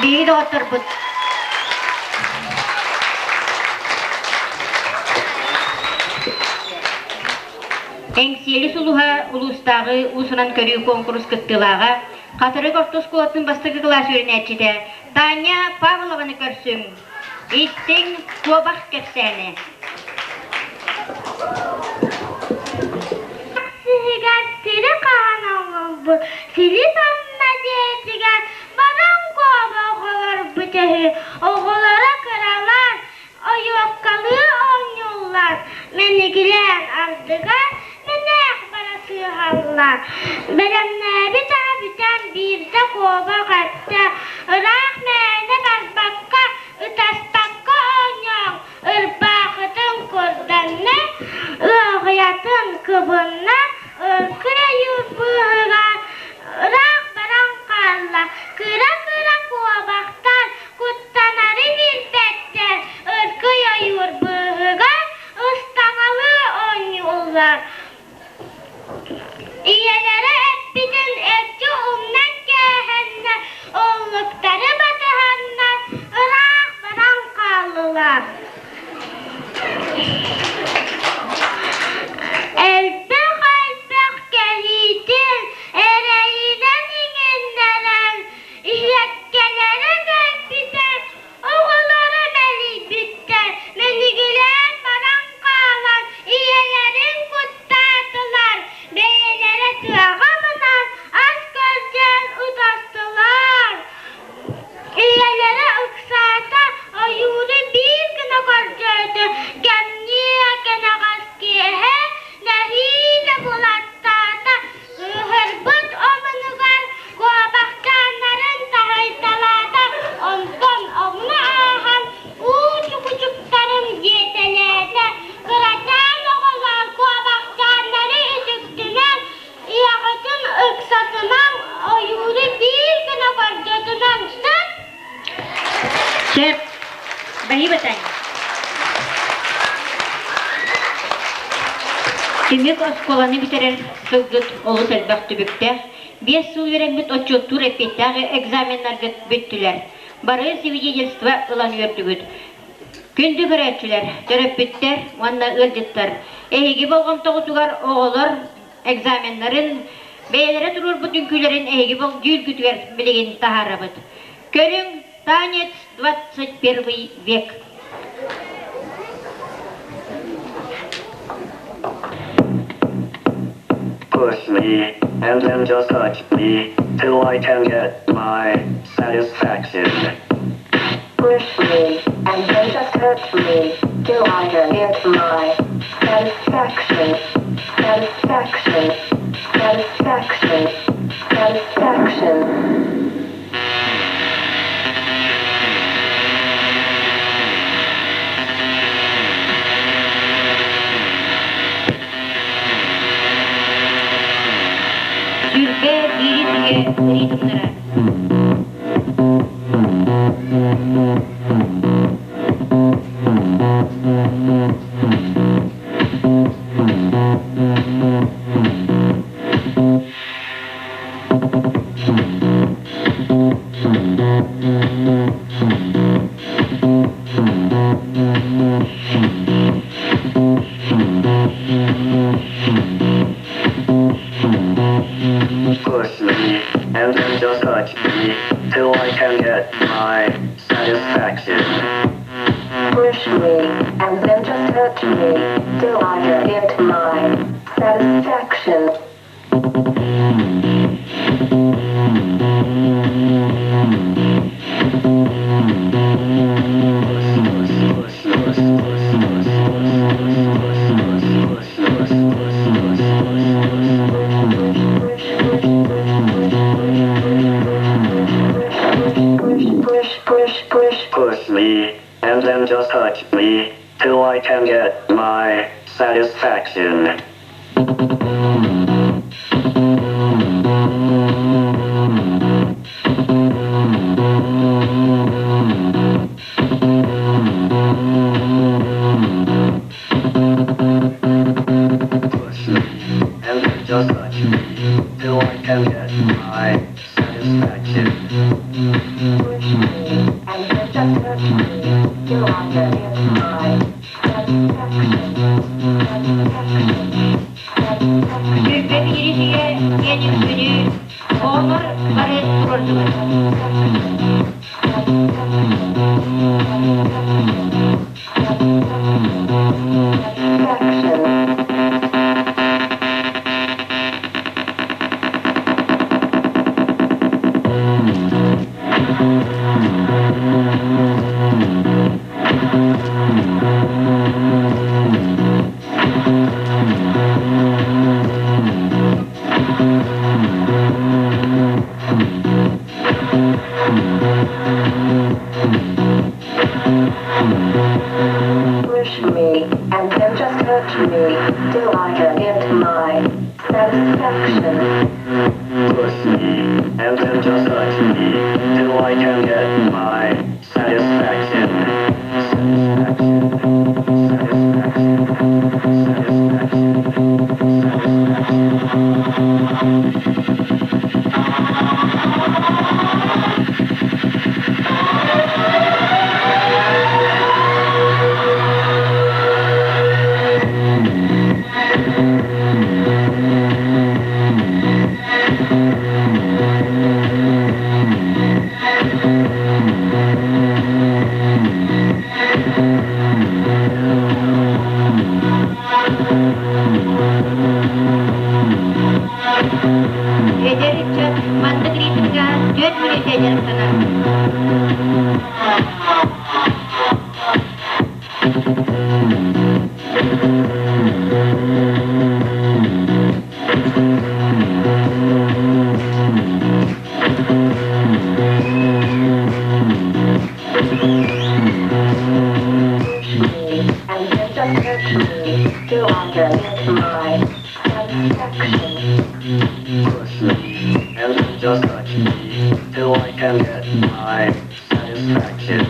Speaker 1: Биһиги доҕотторбут Эҥсиэли сулуһа улуустааҕы уус-уран көрүү куонкурус кыттыылааҕа, Хатырык орто оскуолатын бастакы кылаас үөрэнээччитэ Таня Павлованы көрсүҥ. Иттиҥ куобах кэпсээнэ.
Speaker 8: Сиһигэр сири хаһан оҥорбут, сири санна дьиэтигэр баран куоба оҕолорбут үһү. Оҕолоро кыралар, ойуоккалыы оонньууллар, мэнигилээн ардыгар мэнээх бара сыыһаллар. Бэлэмнээбит аһа бүтэн биирдэ куобах эттэ, ыраах мээнэ барбакка, ытаспакка оонньооҥ, ырбаахытын курданна, ыаҕыйатын кыбынна, ыркый быыһыгар ыраах баран хаалла. Кыра-кыра куобахтар куттанары билбэттэр, ыркый ойуур быыһыгар ыстаҥалыы оонньууллар. Ийэлэрэ эппитин эрдэ умнан кээһэннэр, оллуктары батыһаннар ыраах баран хааллылар. Элбэх-элбэх кэлиитин эрэйинэн иҥиннэрэн, иһиэккэлэрэ кэлбитэ Оҕолоро мэлийбиттэр, мэлигилээн баран хаалан ийэлэрин куттаатылар, бэйэлэрэ тыаҕа мунан ас көрдөөн утастылар. Ийэлэрэ ыксаата, ойууну биир гына көрдөөтө, кэмниэ
Speaker 1: Түмүк оскуоланы бүтэрэр сылгыт олус элбэх түбүктээх, биэс сыл үөрэммит отчуоттуур эппиэттээх экзаменнаргыт бүттүлэр. Бары свидетельство ылан үөрдүгүт. Күндү көрөөччүлэр, төрөппүттэр уонна ыалдьыттар, эһиги болҕомтоҕутугар оҕолор экзаменнарын, бэйэлэрэ туруорбут үҥкүүлэрин эһиги дьүүлгүтүгэр билигин таһаарабыт. Көрүҥ, танец 21 век.
Speaker 12: Push me, and then just touch me, till I can get my satisfaction.
Speaker 11: Push me, and then just touch me, till I can get my satisfaction, satisfaction, satisfaction, satisfaction.
Speaker 1: Сүүрбэ биирис үйэ ритмнара.
Speaker 12: Push me, and then just touch me, till I can get my satisfaction.
Speaker 11: Push me, and then just touch me, till I can get my satisfaction. Push, push, push, push.
Speaker 12: Push me, and then just touch me, till I can get my satisfaction. Push me, and then just touch me, till I can get my satisfaction.
Speaker 11: Push me, and then just touch me, till I can get my satisfaction, satisfaction, satisfaction.
Speaker 1: Сүүрбэ биирис үйэ диэн үҥкүүнү оҕолор бары туруордулар.
Speaker 11: Satisfaction. Push me, and then just touch me, till I can get my satisfaction.
Speaker 12: Push me, and then just touch me, till I can get my satisfaction. Satisfaction, satisfaction, satisfaction, satisfaction.
Speaker 1: Эдэр ыччат маннык ритмҥэ түөрт мүнүүтэ дьарыктанар.
Speaker 11: Push me, and then just touch me, till I can get my satisfaction.
Speaker 12: Push me, and then just touch me, till I can get my satisfaction.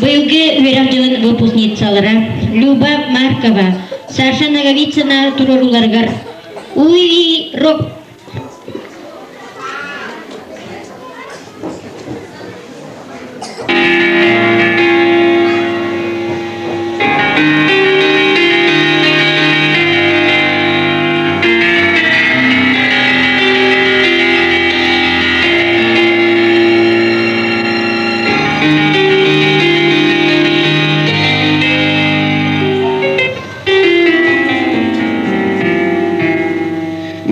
Speaker 1: Быйылгы үөрэх дьылын выпускницалара Люба Маркова, Саша Ноговицына туруорууларыгар Уи Рок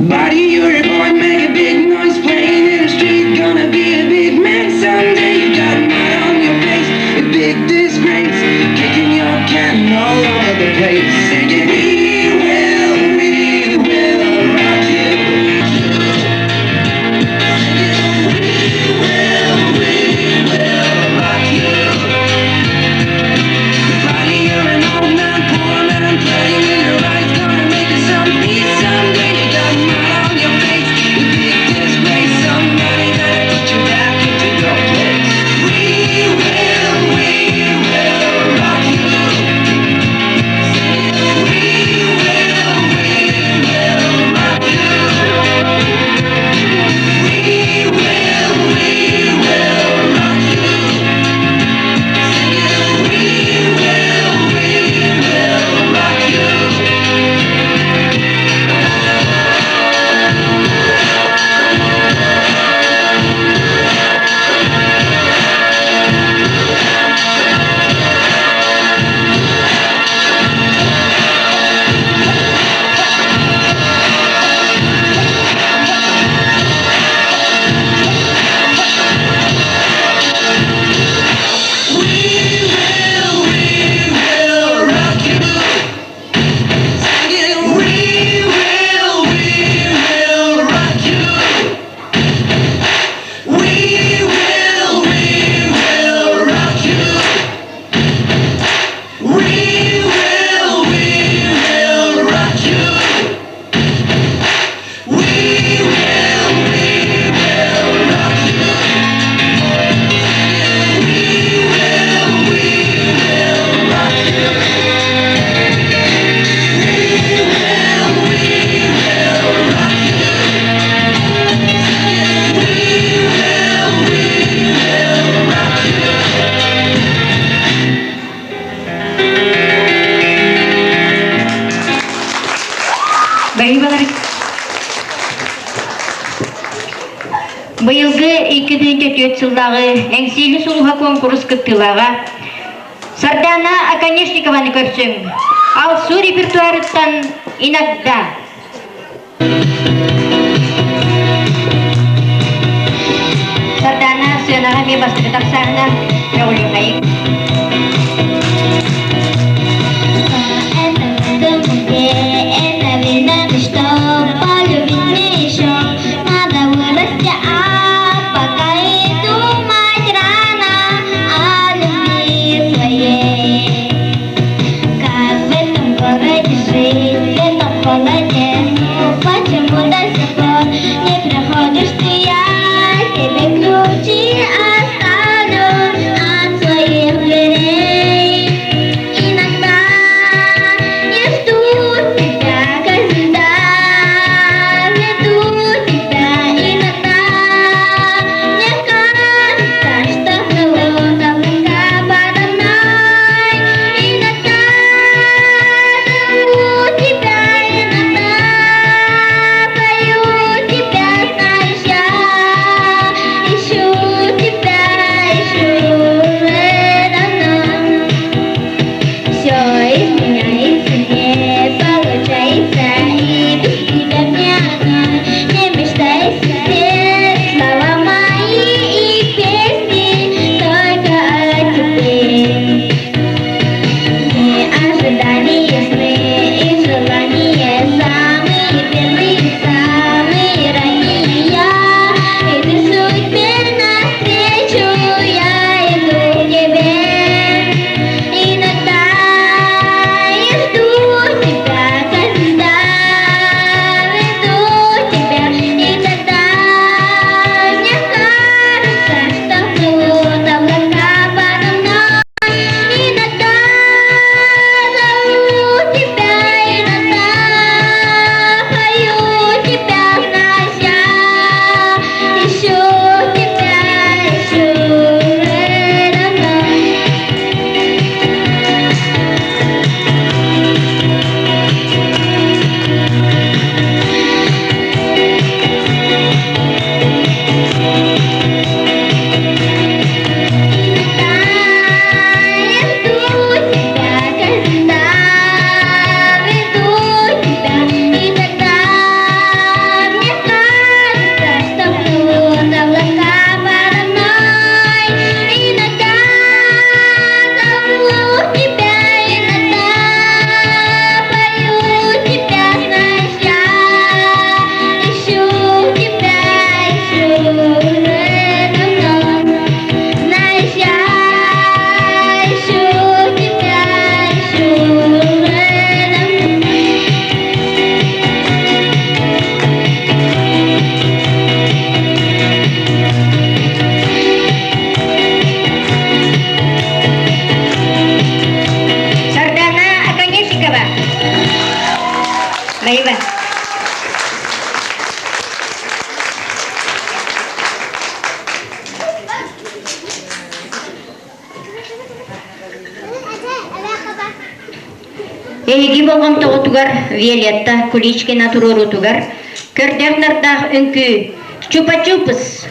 Speaker 9: Buddy, you're a boy, make a big noise playing in the street. Gonna be a big man someday. You got mud on your face, a big disgrace. Kicking your can all over the place. Singing, we will, we will rock you. Singing, we will, we will rock you. Buddy, you're an old man, poor man, playing in your eyes. Gonna make you some peace someday. You got mud on your face, you big disgrace. Somebody gotta put you back into your place. We will, we will rock you. We will, we will rock you. We will, we will rock you. We will, we will rock you. We will, we will rock you. Singing, we will, we will rock you. We will, we will rock you. We will, we will rock you. We will, we will rock you. We will, we will rock you. We will, we will rock you. We will, we will rock you.
Speaker 1: Быйылгы Быйылгы 2004 сыллааҕы Эҥсиэли сулуһа куонкурус кыттыылааҕа Сардаана Оконешникованы көрсүҥ. Алсу репертуарыттан иногда. Сардаана сыанаҕа эмиэ бастакы тахсааһына көҕүлүөхэйиҥ.
Speaker 8: Это видно, что полюбить мне еще надо вырасти, а пока и думать рано о любви своей. Как в этом городе жить, в этом холоде? Ну почему до сих пор не приходишь ты? Я тебе ключи оставлю от своих дверей.
Speaker 1: Эһиги болҕомтоҕутугар Виолетта Куличкина туруоруутугар көрдөөх-нардаах үҥкүү Чупа-чупс!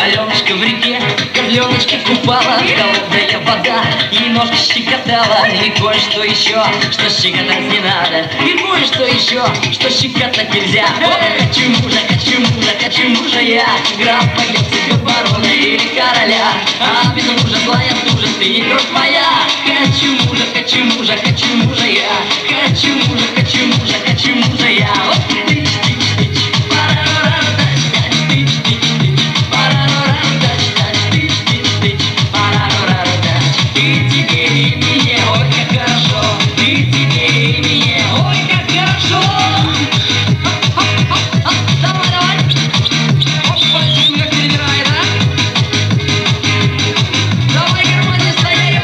Speaker 10: Аленушка в реке, козленочка купала, холодная вода, ей ножки щекотала, и кое-что еще, что щекотать не надо, и кое-что еще, что щекотать нельзя. О, хочу мужа, хочу мужа, хочу мужа я, граф пойдет барона или короля, а без мужа злая тужа, ты не кровь моя. Хочу мужа, хочу мужа, хочу мужа я, хочу мужа, хочу мужа, хочу мужа я. Оп, тыч, тыч, тыч, парарарам, тач, тач, тыч, тыч, тыч, парарарам, тач, тач, тыч, тыч, тыч, парарарам, тач. И тебе, и мне, ой, как хорошо, и тебе, и мне, ой, как хорошо. Давай, давай. Опа, как перебирает, а? Давай, гармония, стояли,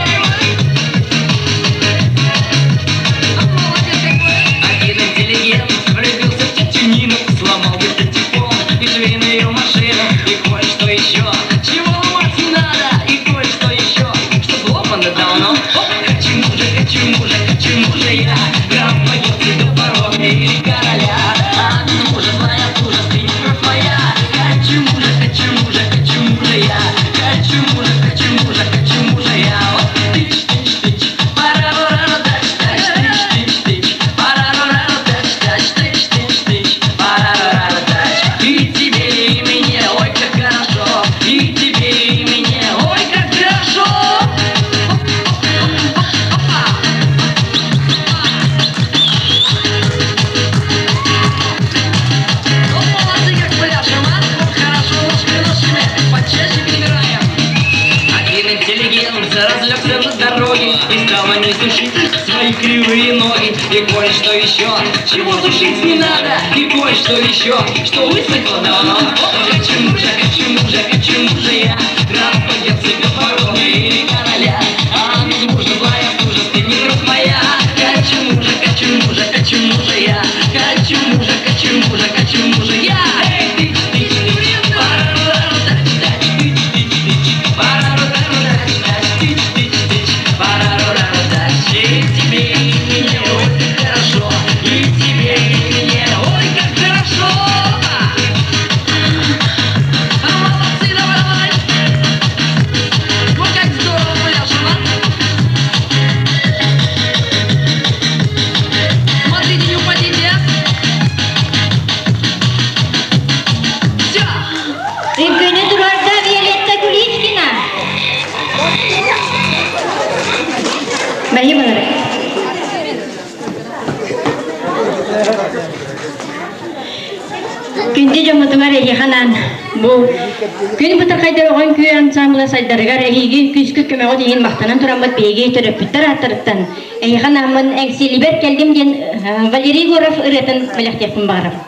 Speaker 10: Молодец какой. Один интеллигент влюбился в тетю Нину, сломал патефон и швейную машину, и кое-что еще, чего ломать не надо, и кое-что еще, что сломано давно. Оп, хочу мужа, хочу мужа, хочу мужа я, граф пойдет до барона или короля, а без мужа злая тужа, ты не кровь моя. Хочу мужа, хочу мужа, хочу мужа я, хочу мужа, хочу мужа, хочу мужа я. Оп, тыч, тыч, тыч, парарару, тач, тач, тыч, тыч, тыч, парарару, тач, тач, тыч, тыч, тыч, парарару, тач. И тебе, и мне, ой, как хорошо, и тебе, и мне, ой, как хорошо. Ну, молодцы, как пляшем, а? Хорошо, ножками, ножками, почаще перебираем. Один интеллигент разлегся на дороге и стал на ней сушить свои кривые ноги. И кое-что еще, чего сушить не надо, и кое-что еще, что высохло давно. Хочу мужа, хочу мужа, хочу мужа я, граф, герцога, барона или короля. А без мужа злая тужа, ты не друг моя. Хочу мужа, хочу мужа, хочу мужа я, хочу мужа, хочу мужа, хочу мужа я. Эй, тыч, тыч, тыч, парарару, тач, тач, тыч, тыч, тыч, парарару, тач, тач, тыч, тыч, тыч, парарару, тач. И тебе, и мне, ой, как хорошо, и тебе, и мне, ой, как хорошо. Молодцы, давай, давай. Вот как здорово пляшем, а? Смотрите, не упадите, а? Все!
Speaker 1: Үҥкүүнү туруорда Виолетта Куличкина. Баһи балары. Күндү дьоммутугар эһиэхэ бу күн бытархайдар оҕон күү ансамбла сайдарыгар эһиги күүскүт көмөҕүт иһин махтанан тураммыт биһиги төрөппүттэр ааттарыттан эһиэхэ анааммын эҥсиэлибэр кэллим диэн Валерий Егоров ырыатын бэлэхтиэхпин баҕарабын.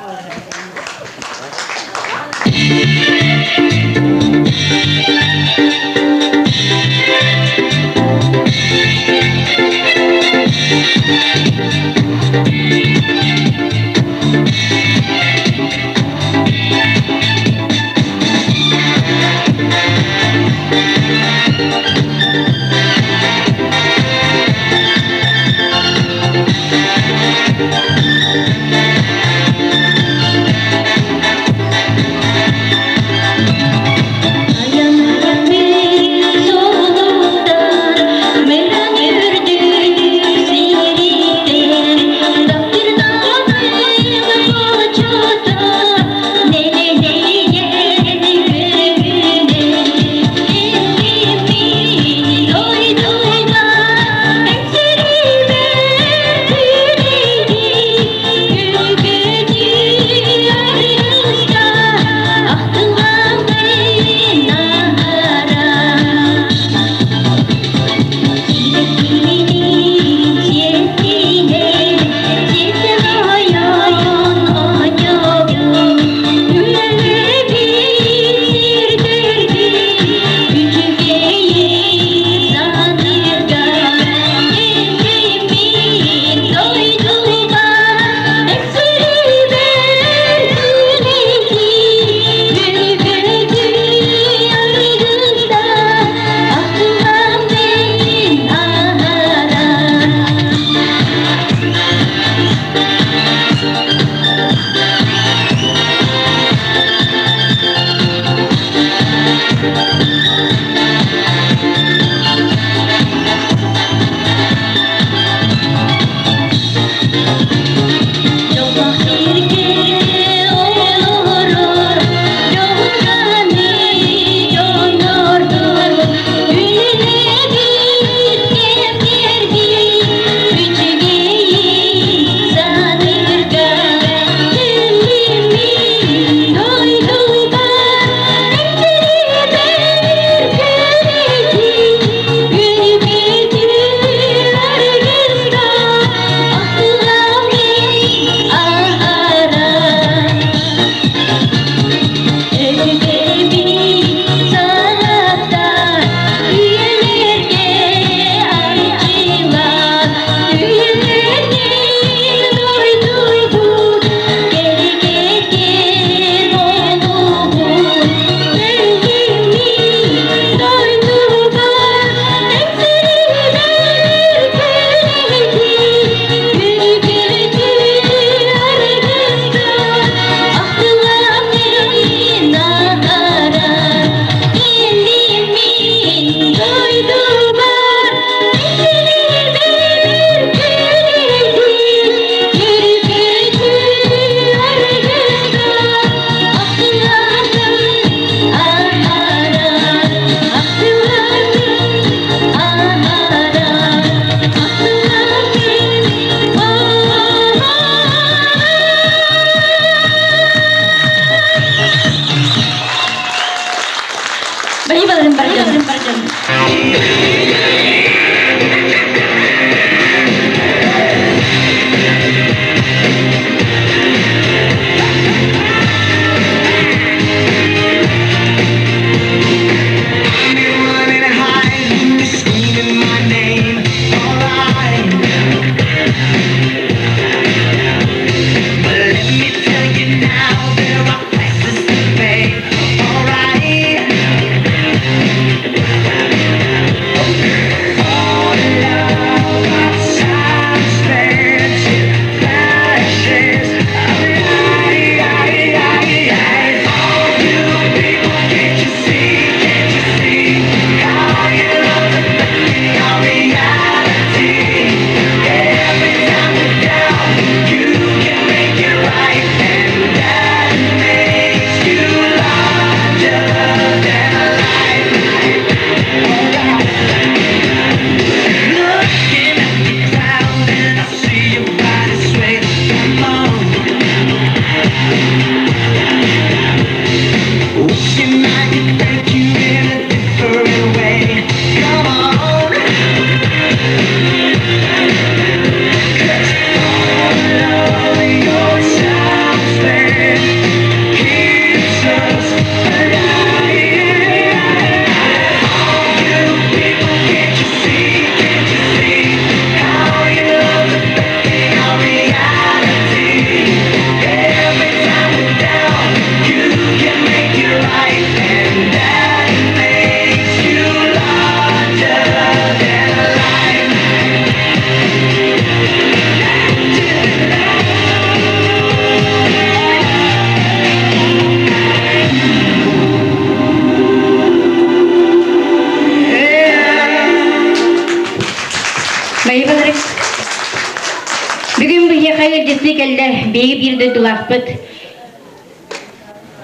Speaker 1: кэллэ биһиги биир дойдулаахпыт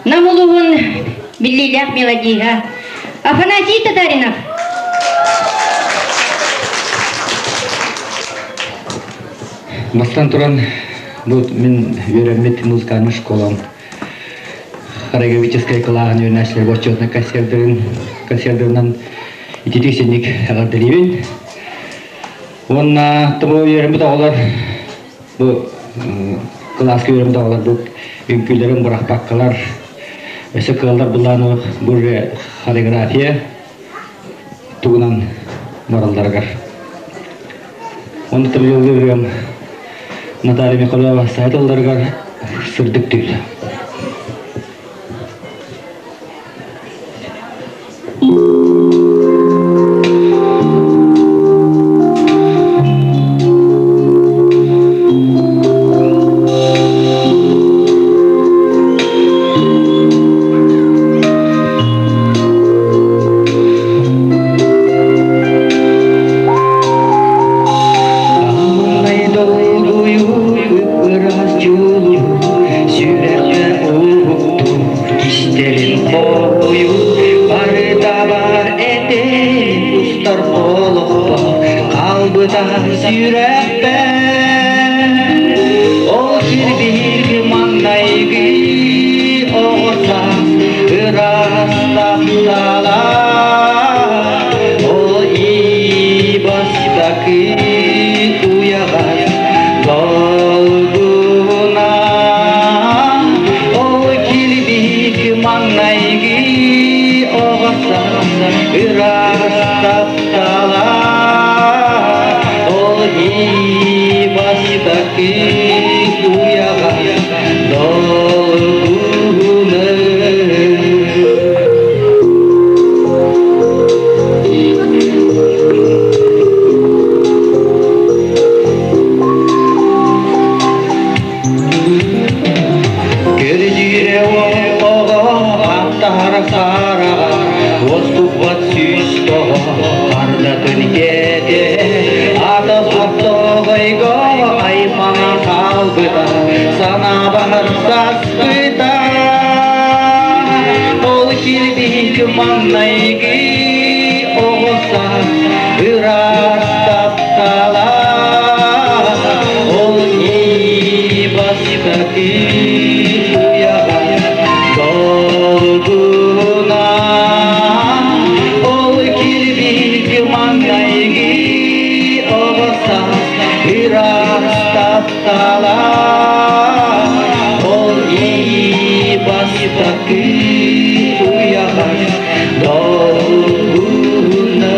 Speaker 1: Нам улууһун биллиилээх мелодиһа Афанасий Татаринов.
Speaker 6: Бастан туран, бу мин үөрэммит музыкальнай школам хореографическай кылааһын үөрэнээччилэр отчетнай концердарын концердарынан ититик синник эҕэрдэлиибин. Уонна тобу үөрэммит оҕолор бу кылааска үөрэммит оҕолор бу үҥкүүлэрин бырахпаккалар өссө кыаллар былааны бу хореография тугунан баралларыгар. Онно тобу Наталья Михайлова сайт ылларыгар сырдык түүл. Аммай долгуйу ыраас дьулу сүрэххэ уһуктуур кистэлин хоһуйу барыта бар этэ устар олохпо хаалбыта сүрэхпэр ол кирбиир маҥнайгы оҕо саас ыраас таптала ол ии бастакы уйаҕас долгуна ол килбик маҥнайгы оҕо саас ыраас таптала ол ии бастакы уйаҕас долгуна. Көрдүүрэ оҕо аттаһар сараҕа, уоскуппат сүүс тоҕо ардатын кэтэ, ата суохтоҕойго аймаҥа хаалбыта, санаабар саспыта. Ол килбик маҥнайгы оҕо саас ыраас таптала, ол ии бастакы уйаҕас долгуна, ол килбик маҥнайгы оҕо саас ыраас таптала, ол ии бастакы уйаҕас долгуна.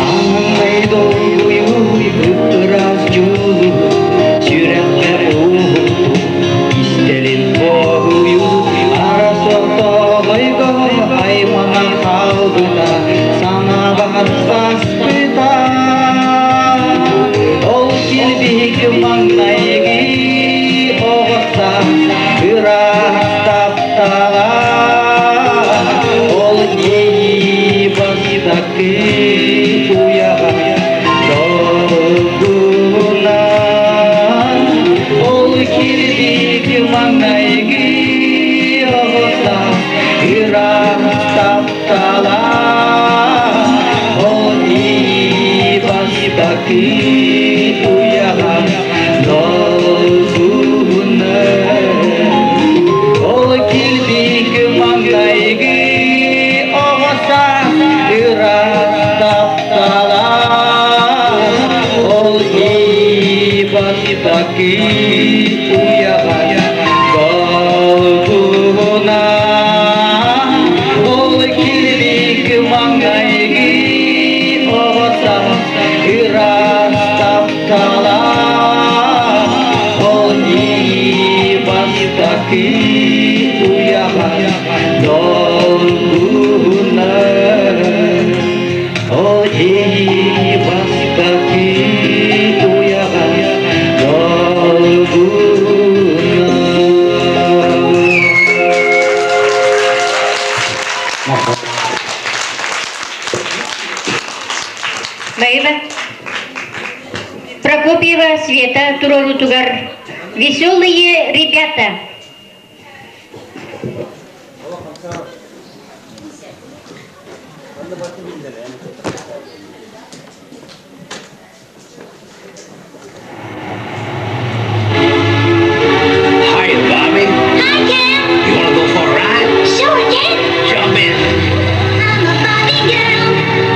Speaker 6: Аҥай долгуйуу ыраас дьулуу сүрэххэ уһуктуу истэлин хоһуйуу арас ортоҕойго аймаҕа хаалбыта санаабар саспыта ол килбик маҥнайгы оҕо саас ыраас таптала ол иэйии бастакы уйаҕас долгуна ол килбик маҥнайгы оҕо саас ыраас таптала ол иэйии бастакы уйаҕас долгуна ол килбик маҥнайгы оҕо саас ыраас таптала ол ии бастакы уйаҕас долгуна ол килбик маҥнайгы.
Speaker 13: Иэйии бастакы уйаҕас долгуна.
Speaker 1: Баиба Прокопьева Света туруорутугар «Веселые ребята».
Speaker 13: Hi, Bobby.
Speaker 8: Hi, Ken.
Speaker 13: You want to go for a ride?
Speaker 8: Sure, Ken.
Speaker 13: Jump in.
Speaker 8: I'm a Barbie girl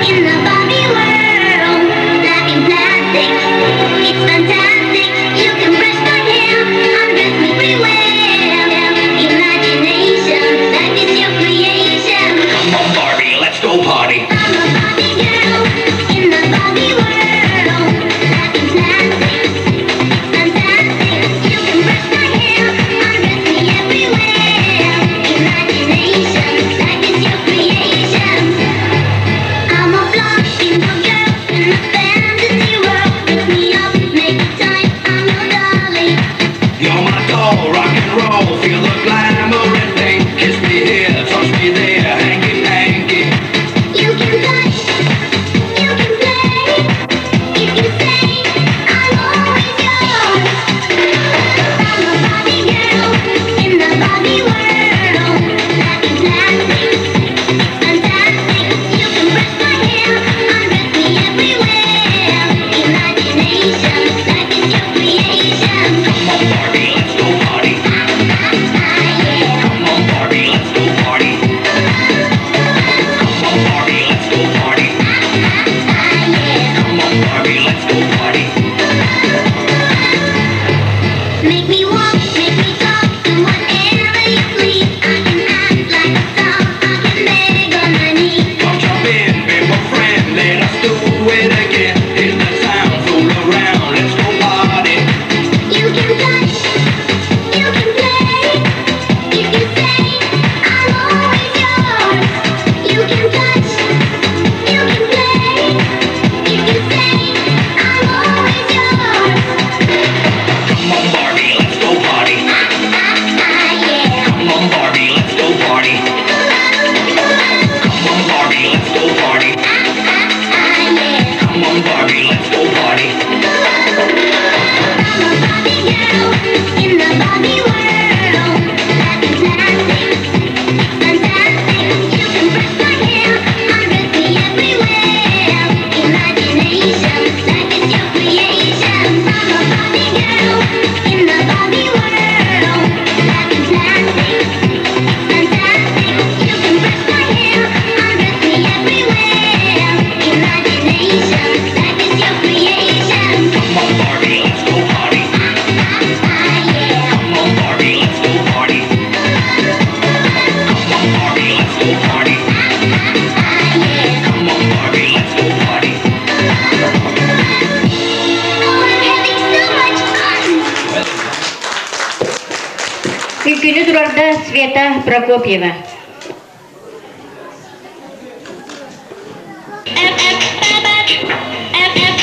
Speaker 8: in the Barbie world. Life in plastic, it's fantastic. You can brush my hair, undress me everywhere. Imagination, life is your creation.
Speaker 13: Come on, Barbie, let's go party.
Speaker 8: I'm a Barbie girl in the Barbie world. Life in plastic, it's fantastic. You can brush my hair, undress me everywhere. Imagination, life is your creation. I'm a blonde single girl in the fantasy world. Pick me up, make it time. I'm your dolly.
Speaker 13: You're my doll, rock and roll. Feel the glamour and pink. Kiss me here, touch me there, hanky panky.
Speaker 8: You can touch, you can play. If you say I'm always yours. I'm a Barbie girl in the Barbie world. Life in plastic, it's fantastic. You can brush my hair, undress me everywhere. Imagination, life is your creation.
Speaker 13: Come on, Barbie, let's go party. Come on, Barbie, let's go party. Come on, Barbie, let's go party. Come on, Barbie, let's go party.
Speaker 8: Make me walk, make me talk, do whatever you please. I can act like a star, I can beg on my knees.
Speaker 13: Come jump in, be my friend, let us do it again. Here's the sound, fool around, let's go party.
Speaker 8: You can touch, you can play. If you say I'm always yours. You can touch, you can play. If you say I'm always yours.
Speaker 13: Come on, Barbie, let's go party. Come on, Barbie, let's go party. Come on, Barbie, let's go party. Come on, Barbie, let's go party.
Speaker 8: I'm a Barbie girl in the Barbie world. Life in plastic, it's fantastic. You can brush my hair, undress me everywhere. Imagination, life is your creation. I'm a Barbie girl in the Barbie world. Life in plastic, it's fantastic. You can brush my hair, undress me everywhere. Imagination, life is your creation.
Speaker 13: Come on, Barbie, let's go party. Come on, Barbie, let's go party. Come on, Barbie, let's go party. Come on, Barbie, let's go party.
Speaker 8: Oh, I'm having so much fun!
Speaker 1: Үҥкүүнү туруорда Света Прокопьева.
Speaker 8: F F F F F F.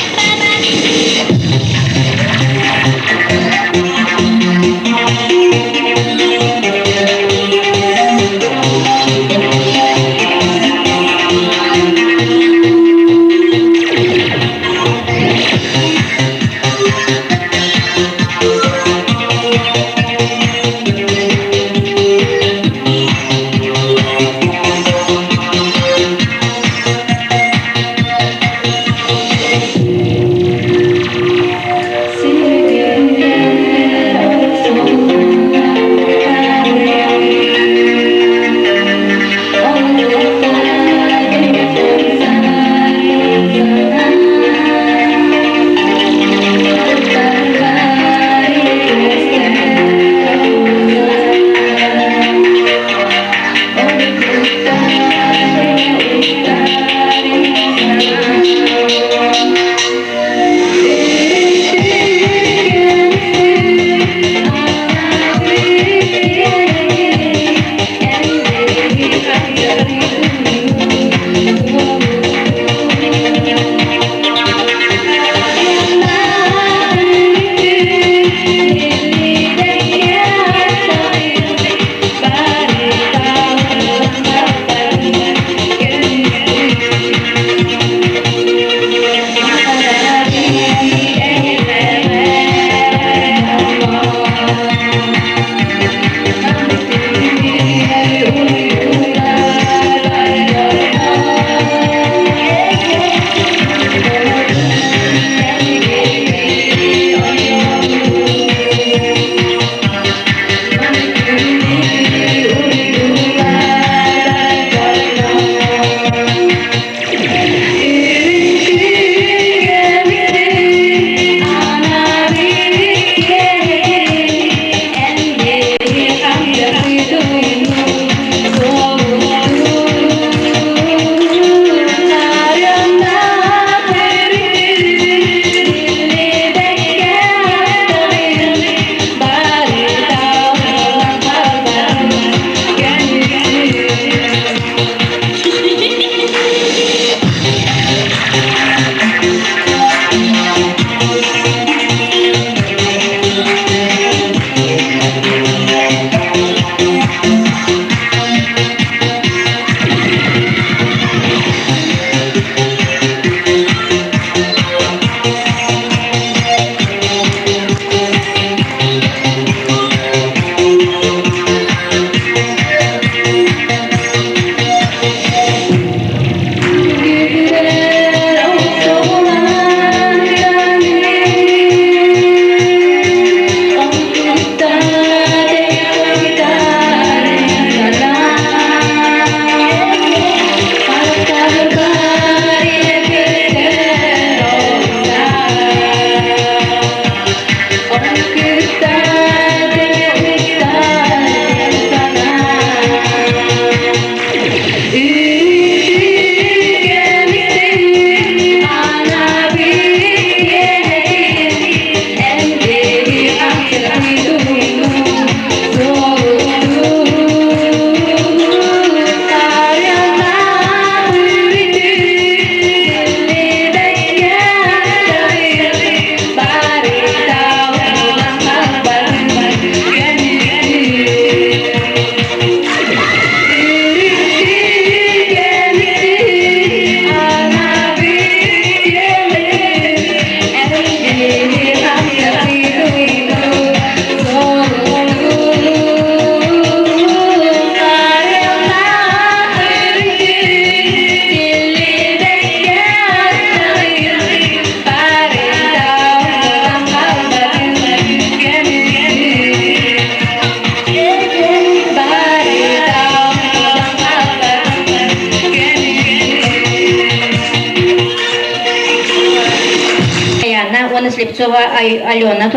Speaker 1: Аяна уонна Слепцова Алена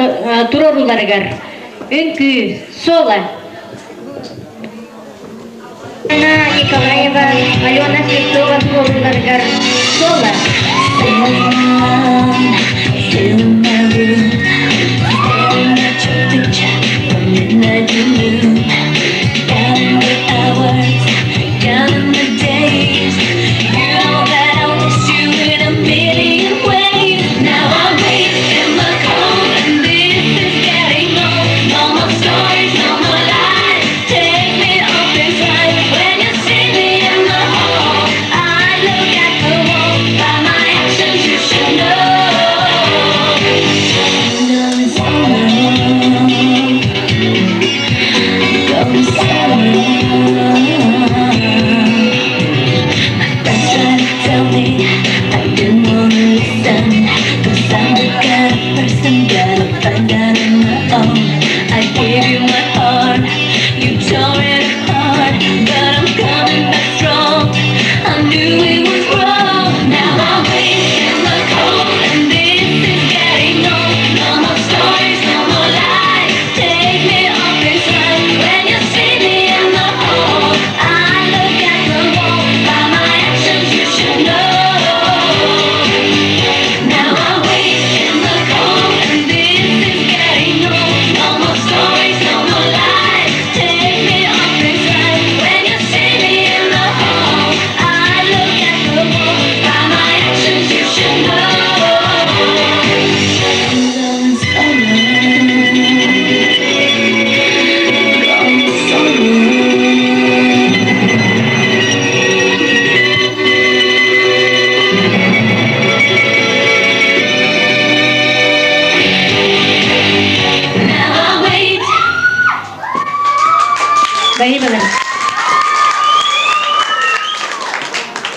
Speaker 1: туруоруларыгар үҥкүү соло Анна Николаева Алена Слепцова туруоруларыгар соло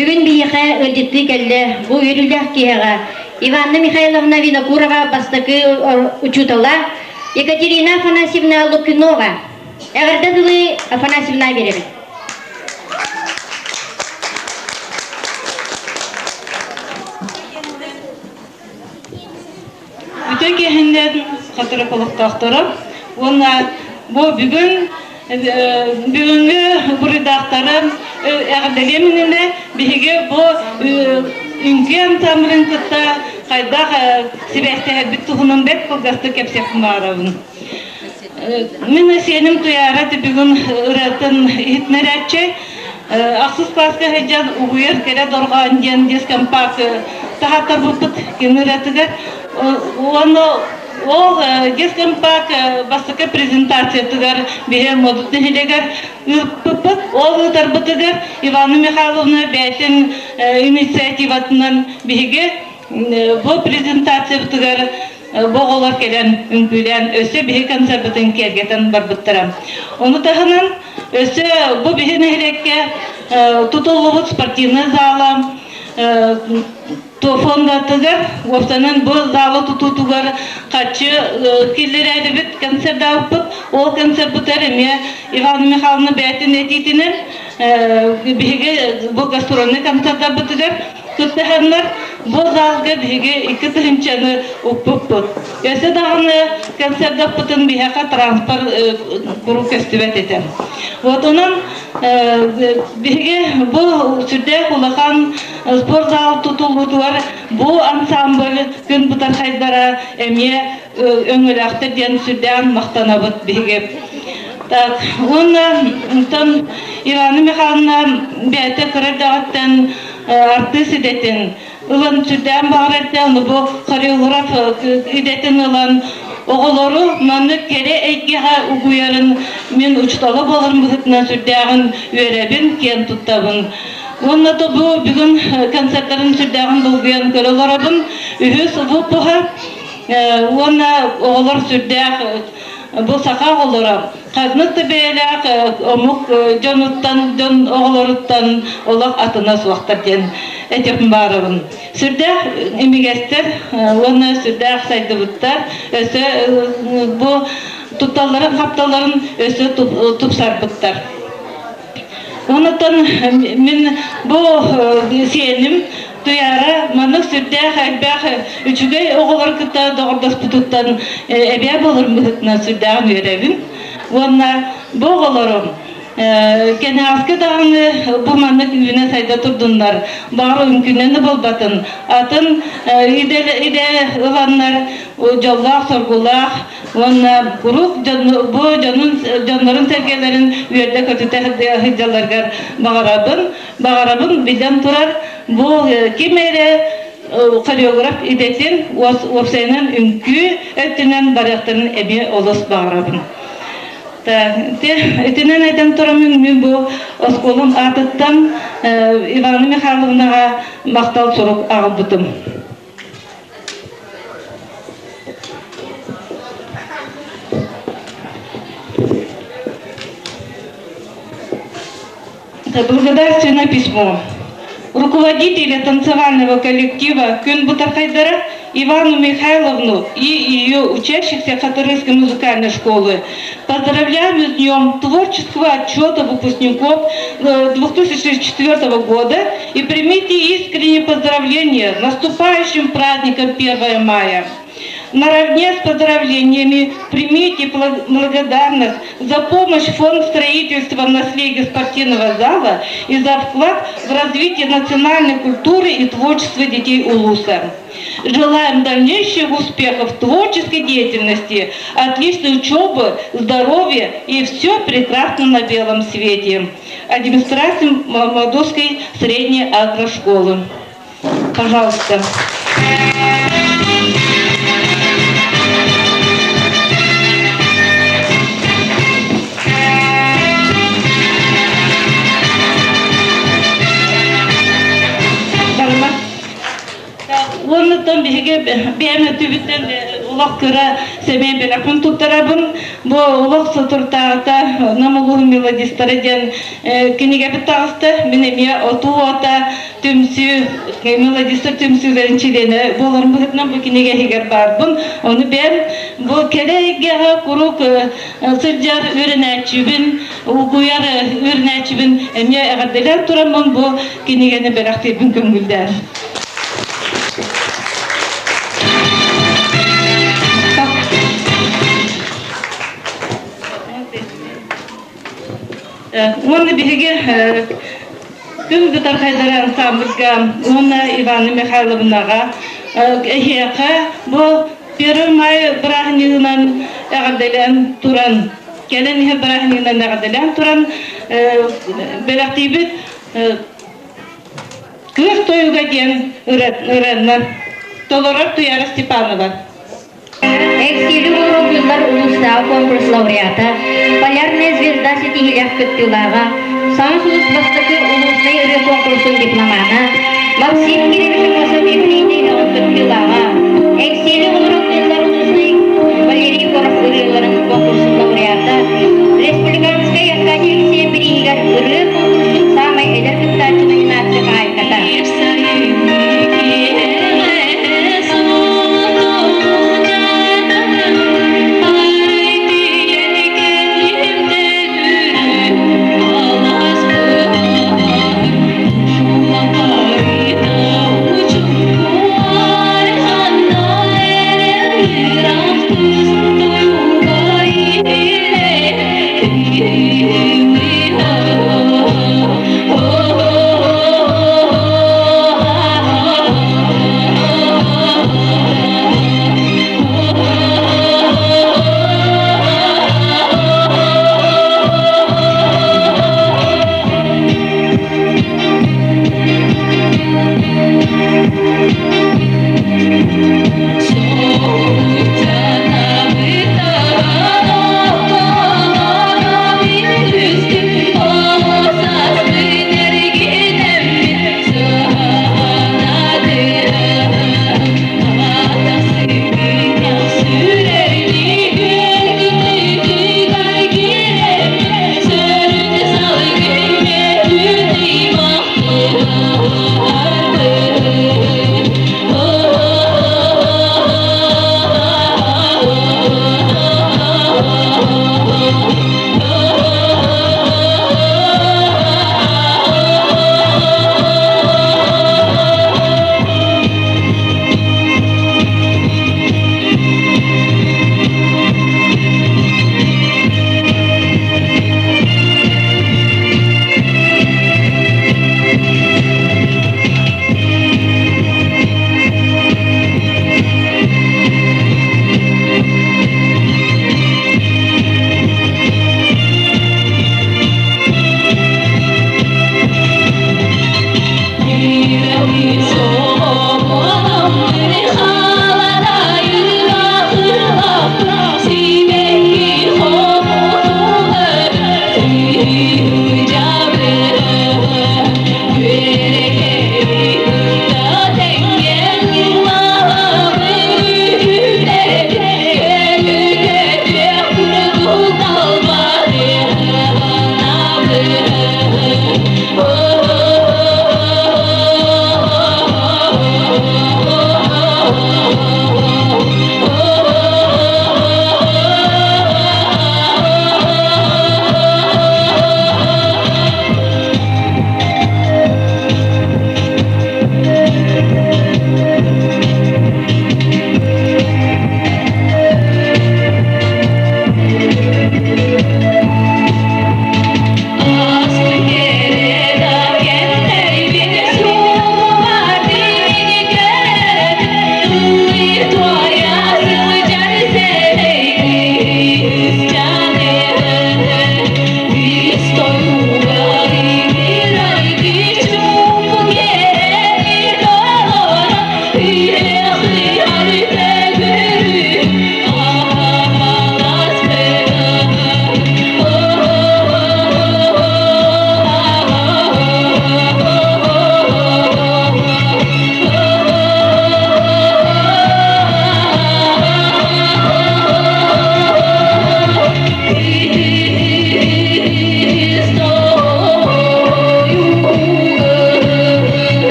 Speaker 1: Бүгүн биһиэхэ ыалдьыттыы кэллэ бу үөрүүлээх киэһэҕэ Иванна Михайловна Винокурова бастакы учуутала Екатерина Афанасьевна Лукинова. Эҕэрдэ тылы Афанасьевна биэрэбин.
Speaker 14: Үтө киэһэннэн Хатырык олохтоохторо уонна бу бүгүн бүгүҥҥү буруйдаахтары эҕэрдэлиэм иннинэ биһиги бу үҥкүү ансамблын кытта хайдах сибээстэһэрбит туһунан бэрт кылгастык кэпсиэхпин баҕарабын. Мин сиэним Туйаара бүгүн ырыатын иһитинэрээччи ахсыс класска сылдьан угуйар кэрэ дорҕоон диэн дискомпак таһааттарбыппыт кини ырыатыгар уонна Ол Гескомпак бастакы презентациятыгар биһи Модут нэһилиэгэр ыыппыппыт. Ол ыытарбытыгар Ивана Михайловна бэйэтин инициативатынан биһиги бу презентациябытыгар бу оҕолор кэлэн үҥкүүлээн өссө биһи концерпытын киэргэтэн барбыттара. Ону таһынан өссө бу биһи нэһилиэккэ тутуллубут спортивнай зала фондатыгар уопсанан бу зала тутуутугар харчы киллэрээдибит концердаабыппыт. Ол концерпытыгар эмиэ Иван Михайловна бэйэтин этиитинэн биһиги бу гастрольнай концердарбытыгар Кыттыһаннар бу залга биһиги икки тыһыынчаны укпуппут. Өссө даҕаны концердаппытын биһиэхэ транспорт куруук көстүбэт этэ. Вот онон биһиги бу сүрдээх улахан спортзал тутуллуутугар бу ансамбль күн бытархайдара эмиэ өҥөлөөхтөр диэн сүрдээх махтанабыт биһиги. Так, уонна онтон Ивана Михайловна бэйэтэ кыра эрдэҕиттэн артыыс идэтин ылан сүрдээн баҕарар этэ, ону бу хореограф идэтин ылан оҕолору маннык кэрэ эйгэҕэ угуйарын мин учуутала буоларым быһыытынан сүрдээҕин үөрэбин, киэн туттабын. Уонна да бу бүгүн концертарын сүрдээҕин долгуйан көрө олоробун. Үһүс выпуһа уонна оҕолор сүрдээх бу саха оҕолоро Ханнык да бэйэлээх омук дьонуттан, дьон оҕолоруттан олох атына суохтар диэн этиэхпин баҕарабын. Сүрдээх имигэстэр уонна сүрдээх сайдыбыттар, өссө бу тутталларын-хапталларын өссө тупсарбыттар. Онтон мин бу сиэним Туйаара маннык сүрдээх элбэх үчүгэй оҕолору кытта доҕордоспутуттан эбээ буоларым быһыытынан сүрдээҕин үөрэбин. Уонна бу оҕолорум кэнэҕэски даҕаны бу маннык үүнэ-сайда турдуннар, баҕар үҥкүүнэн да буолбатын, атын идэ ыланнар дьоллоох-соргулаах уонна куруук бу дьонун дьоннорун сэргэлэрин үөрдэ-көтүтэ сылдьалларыгар баҕарабын. Баҕарабын билэн турар, бу ким эрэ хореограф идэтин уопсайынан үҥкүү өттүнэн барыахтарын эмиэ олус баҕарабын. Итинэн этэн тураммын мин бу оскуолам аатыттан Ивана Михайловнаҕа махтал сурук аҕалбытым. Благодарственное письмо. Руководителя танцевального коллектива Күн Бутархайдара Ивану Михайловну и ее учащихся Хатырыской музыкальной школы. Поздравляем с днем творческого отчета выпускников 2004 года и примите искренние поздравления с наступающим праздником 1 мая. Наравне с поздравлениями примите благодарность за помощь в фонд строительства наследия спортивного зала и за вклад в развитие национальной культуры и творчества детей Улуса. Желаем дальнейших успехов в творческой деятельности, отличной учебы, здоровья и все прекрасно на белом свете. Администрация Молдовской средней агрошколы. Пожалуйста. Уоннуттан биһиги бэйэм өттүбүттэн олох кыра сэмэй бэлэхпин туттарабын. Бу олох соторутааҕыта Нам улууһун мелодистара диэн кинигэбит таҕыста. Мин эмиэ отуу уота түмсүү мелодистар түмсүүлэрин чилиэнэ буоларым быһыытынан бу кинигэ иһигэр баарбын. Ону бэйэм бу кэрэ эйгэҕэ куруук сылдьар үөрэнээччибин, угуйар үөрэнээччибин эмиэ эҕэрдэлээн тураммын бу кинигэни бэлэхтиирбин көҥүллээн. Уонна биһиги күн бытархайдара ансамбльга уонна Ивана Михайловнаҕа эһиэхэ бу Первый май бырааһынньыгынан эҕэрдэлээн туран кэлэн иһэр бырааһынньыгынан эҕэрдэлээн туран бэлэхтиибит Кыыс тойуга диэн ырыаннан толорор Туяра Степанова.
Speaker 1: Эксиэли оҥорор улуустааҕы конкурс лауреата, Полярная звезда ситиһиилээх кыттыылааҕа, Саҥа сулус бастакы улуустай ырыа конкурсун дипломана, Максим Кириллович Аммосов юбилейнай ыһыаҕын кыттыылааҕа, Эксиэли оҥорор улуустай Валерий Егоров ырыаларын конкурсун лауреата, Республиканскай Аркадий Алексеев бирииһигэр ырыа конкурсун саамай эдэр кыттааччы номинация хаһаайката.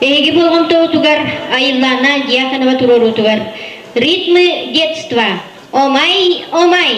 Speaker 1: Эһиги болҕомтоҕутугар Айыллаана Дьяконова туруоруутугар «Ритмы детства. Омай, омай!»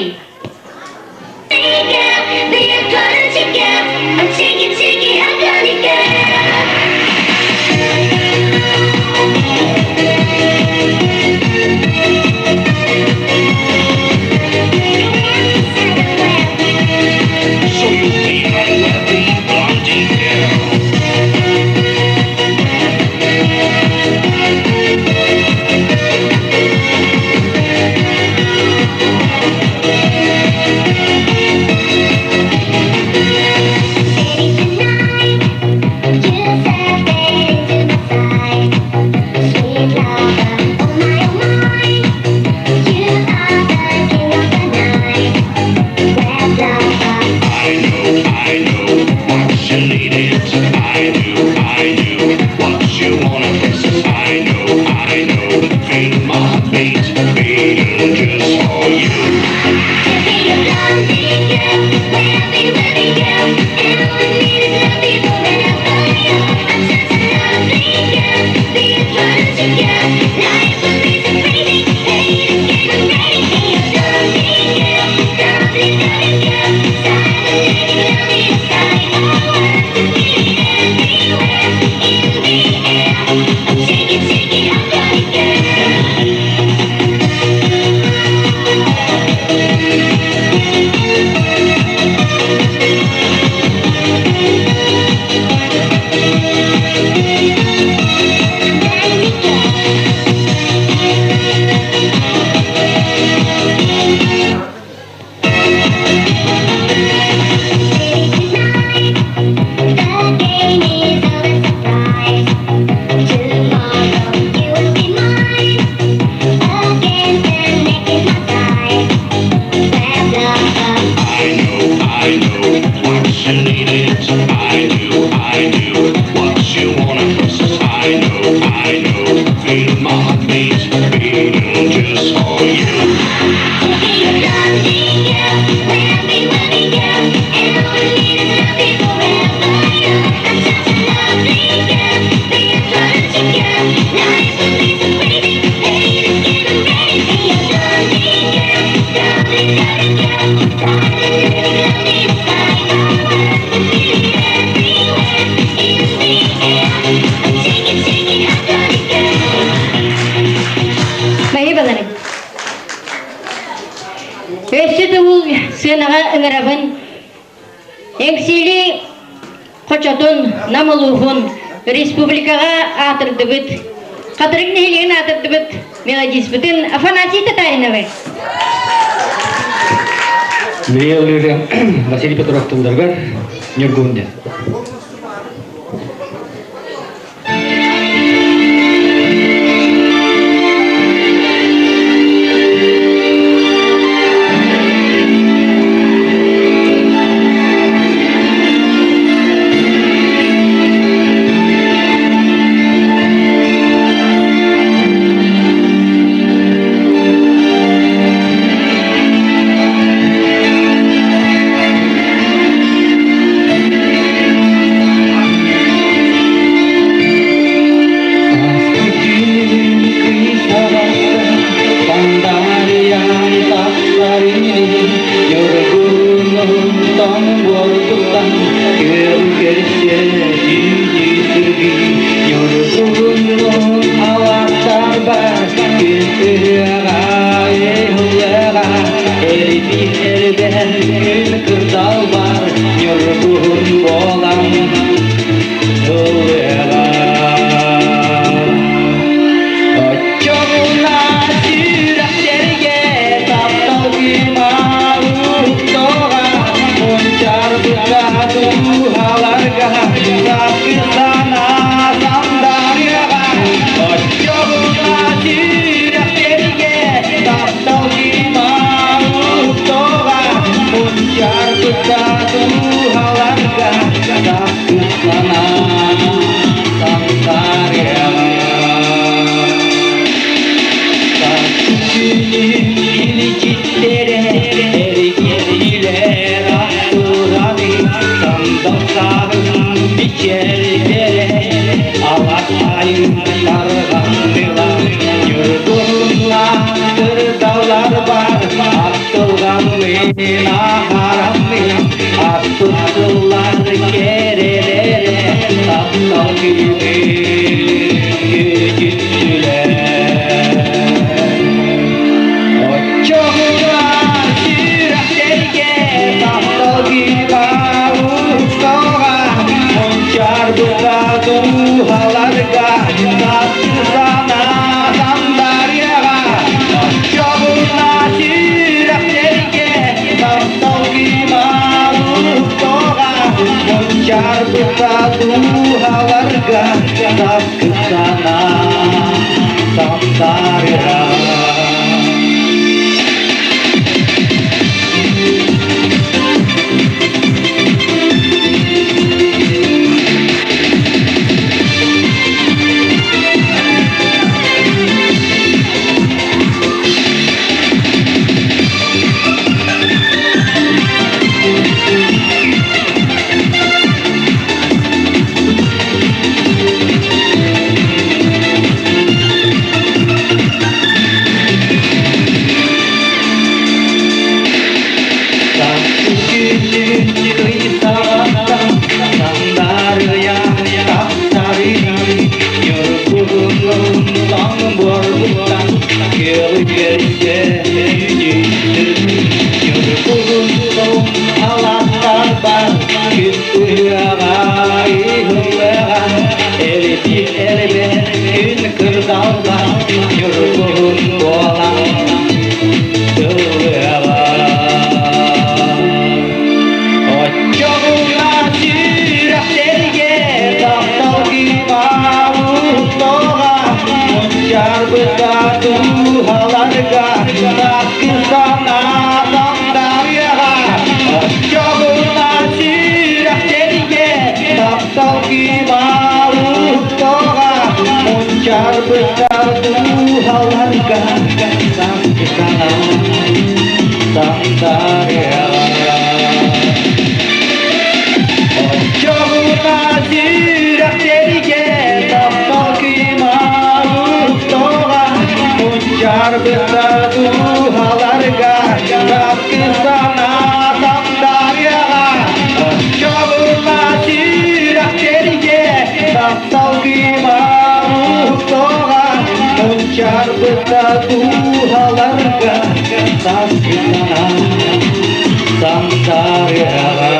Speaker 1: Бэйи балары. Өссө төгүл сыанаҕа ыҥырабын. Эҥсиэли хочотун, Нам улууһун республикаҕа аатырдыбыт, Хатырык нэһилиэгин аатырдыбыт мелодиспытын Афанасий Татариновы.
Speaker 6: Михаил Василий Петров тылларыгар Ньургуһун диэн.
Speaker 15: тарҕаннылар. Ньургуһуннаах кырдаллар бар, ахтылҕанмын, аһараммын, ааспыт сыллар кэрэлэрэ, таптал күүһүн көтүттүлэр. Оччоҕугар сүрэхтэргэ таптал күүһэ Мунчаарбыта дууһаларга таттысана сандарыаҕа Оччоҕуна сүрэхтэргэ таптал күүһэ Мунчаарбыта дууһаларга таттысана сандарыаҕа. Күн кырдалга ньургуһун буолан тыллыаҕа. Оччоҕуна сүрэхтэргэ таптал кыымаабыттоҕа, мунчаарбыта дууһаларга сааскы санаа сандарыаҕа. Оччоҕуна сүрэхтэргэ таптал кыымаабыттоҕа, мунчаарбыта дууһаларга сааскы санаа сандарыаҕа. Оччоҕуна сүрэхтэргэ таптал кыымаабыттоҕа, мунчаарбыта дууһаларга сааскы санаа сандарыаҕа. Оччоҕуна сүрэхтэргэ таптал кыымаабыттоҕа, мунчаарбыта дууһаларга сааскы санаа сандарыаҕа.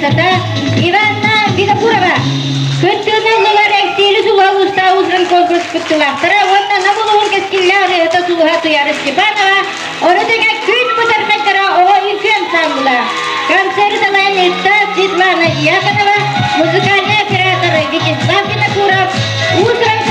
Speaker 1: актрисата Иванна Винокурова. Кыттыыны ыллылар Эҥсиэли сулуһа уустаах уусуран конкурс кыттыылаахтара уонна Нам улууһун кэскиллээх ырыаһыта сулуһа Туйаара Степанова, ону тэҥэ күн бытархайдара оҕо үҥкүү ансаамбыла. Концеры салайан ыытта Светлана Дьяконова, музыкальный оператор Вячеслав Винокуров, уусуран.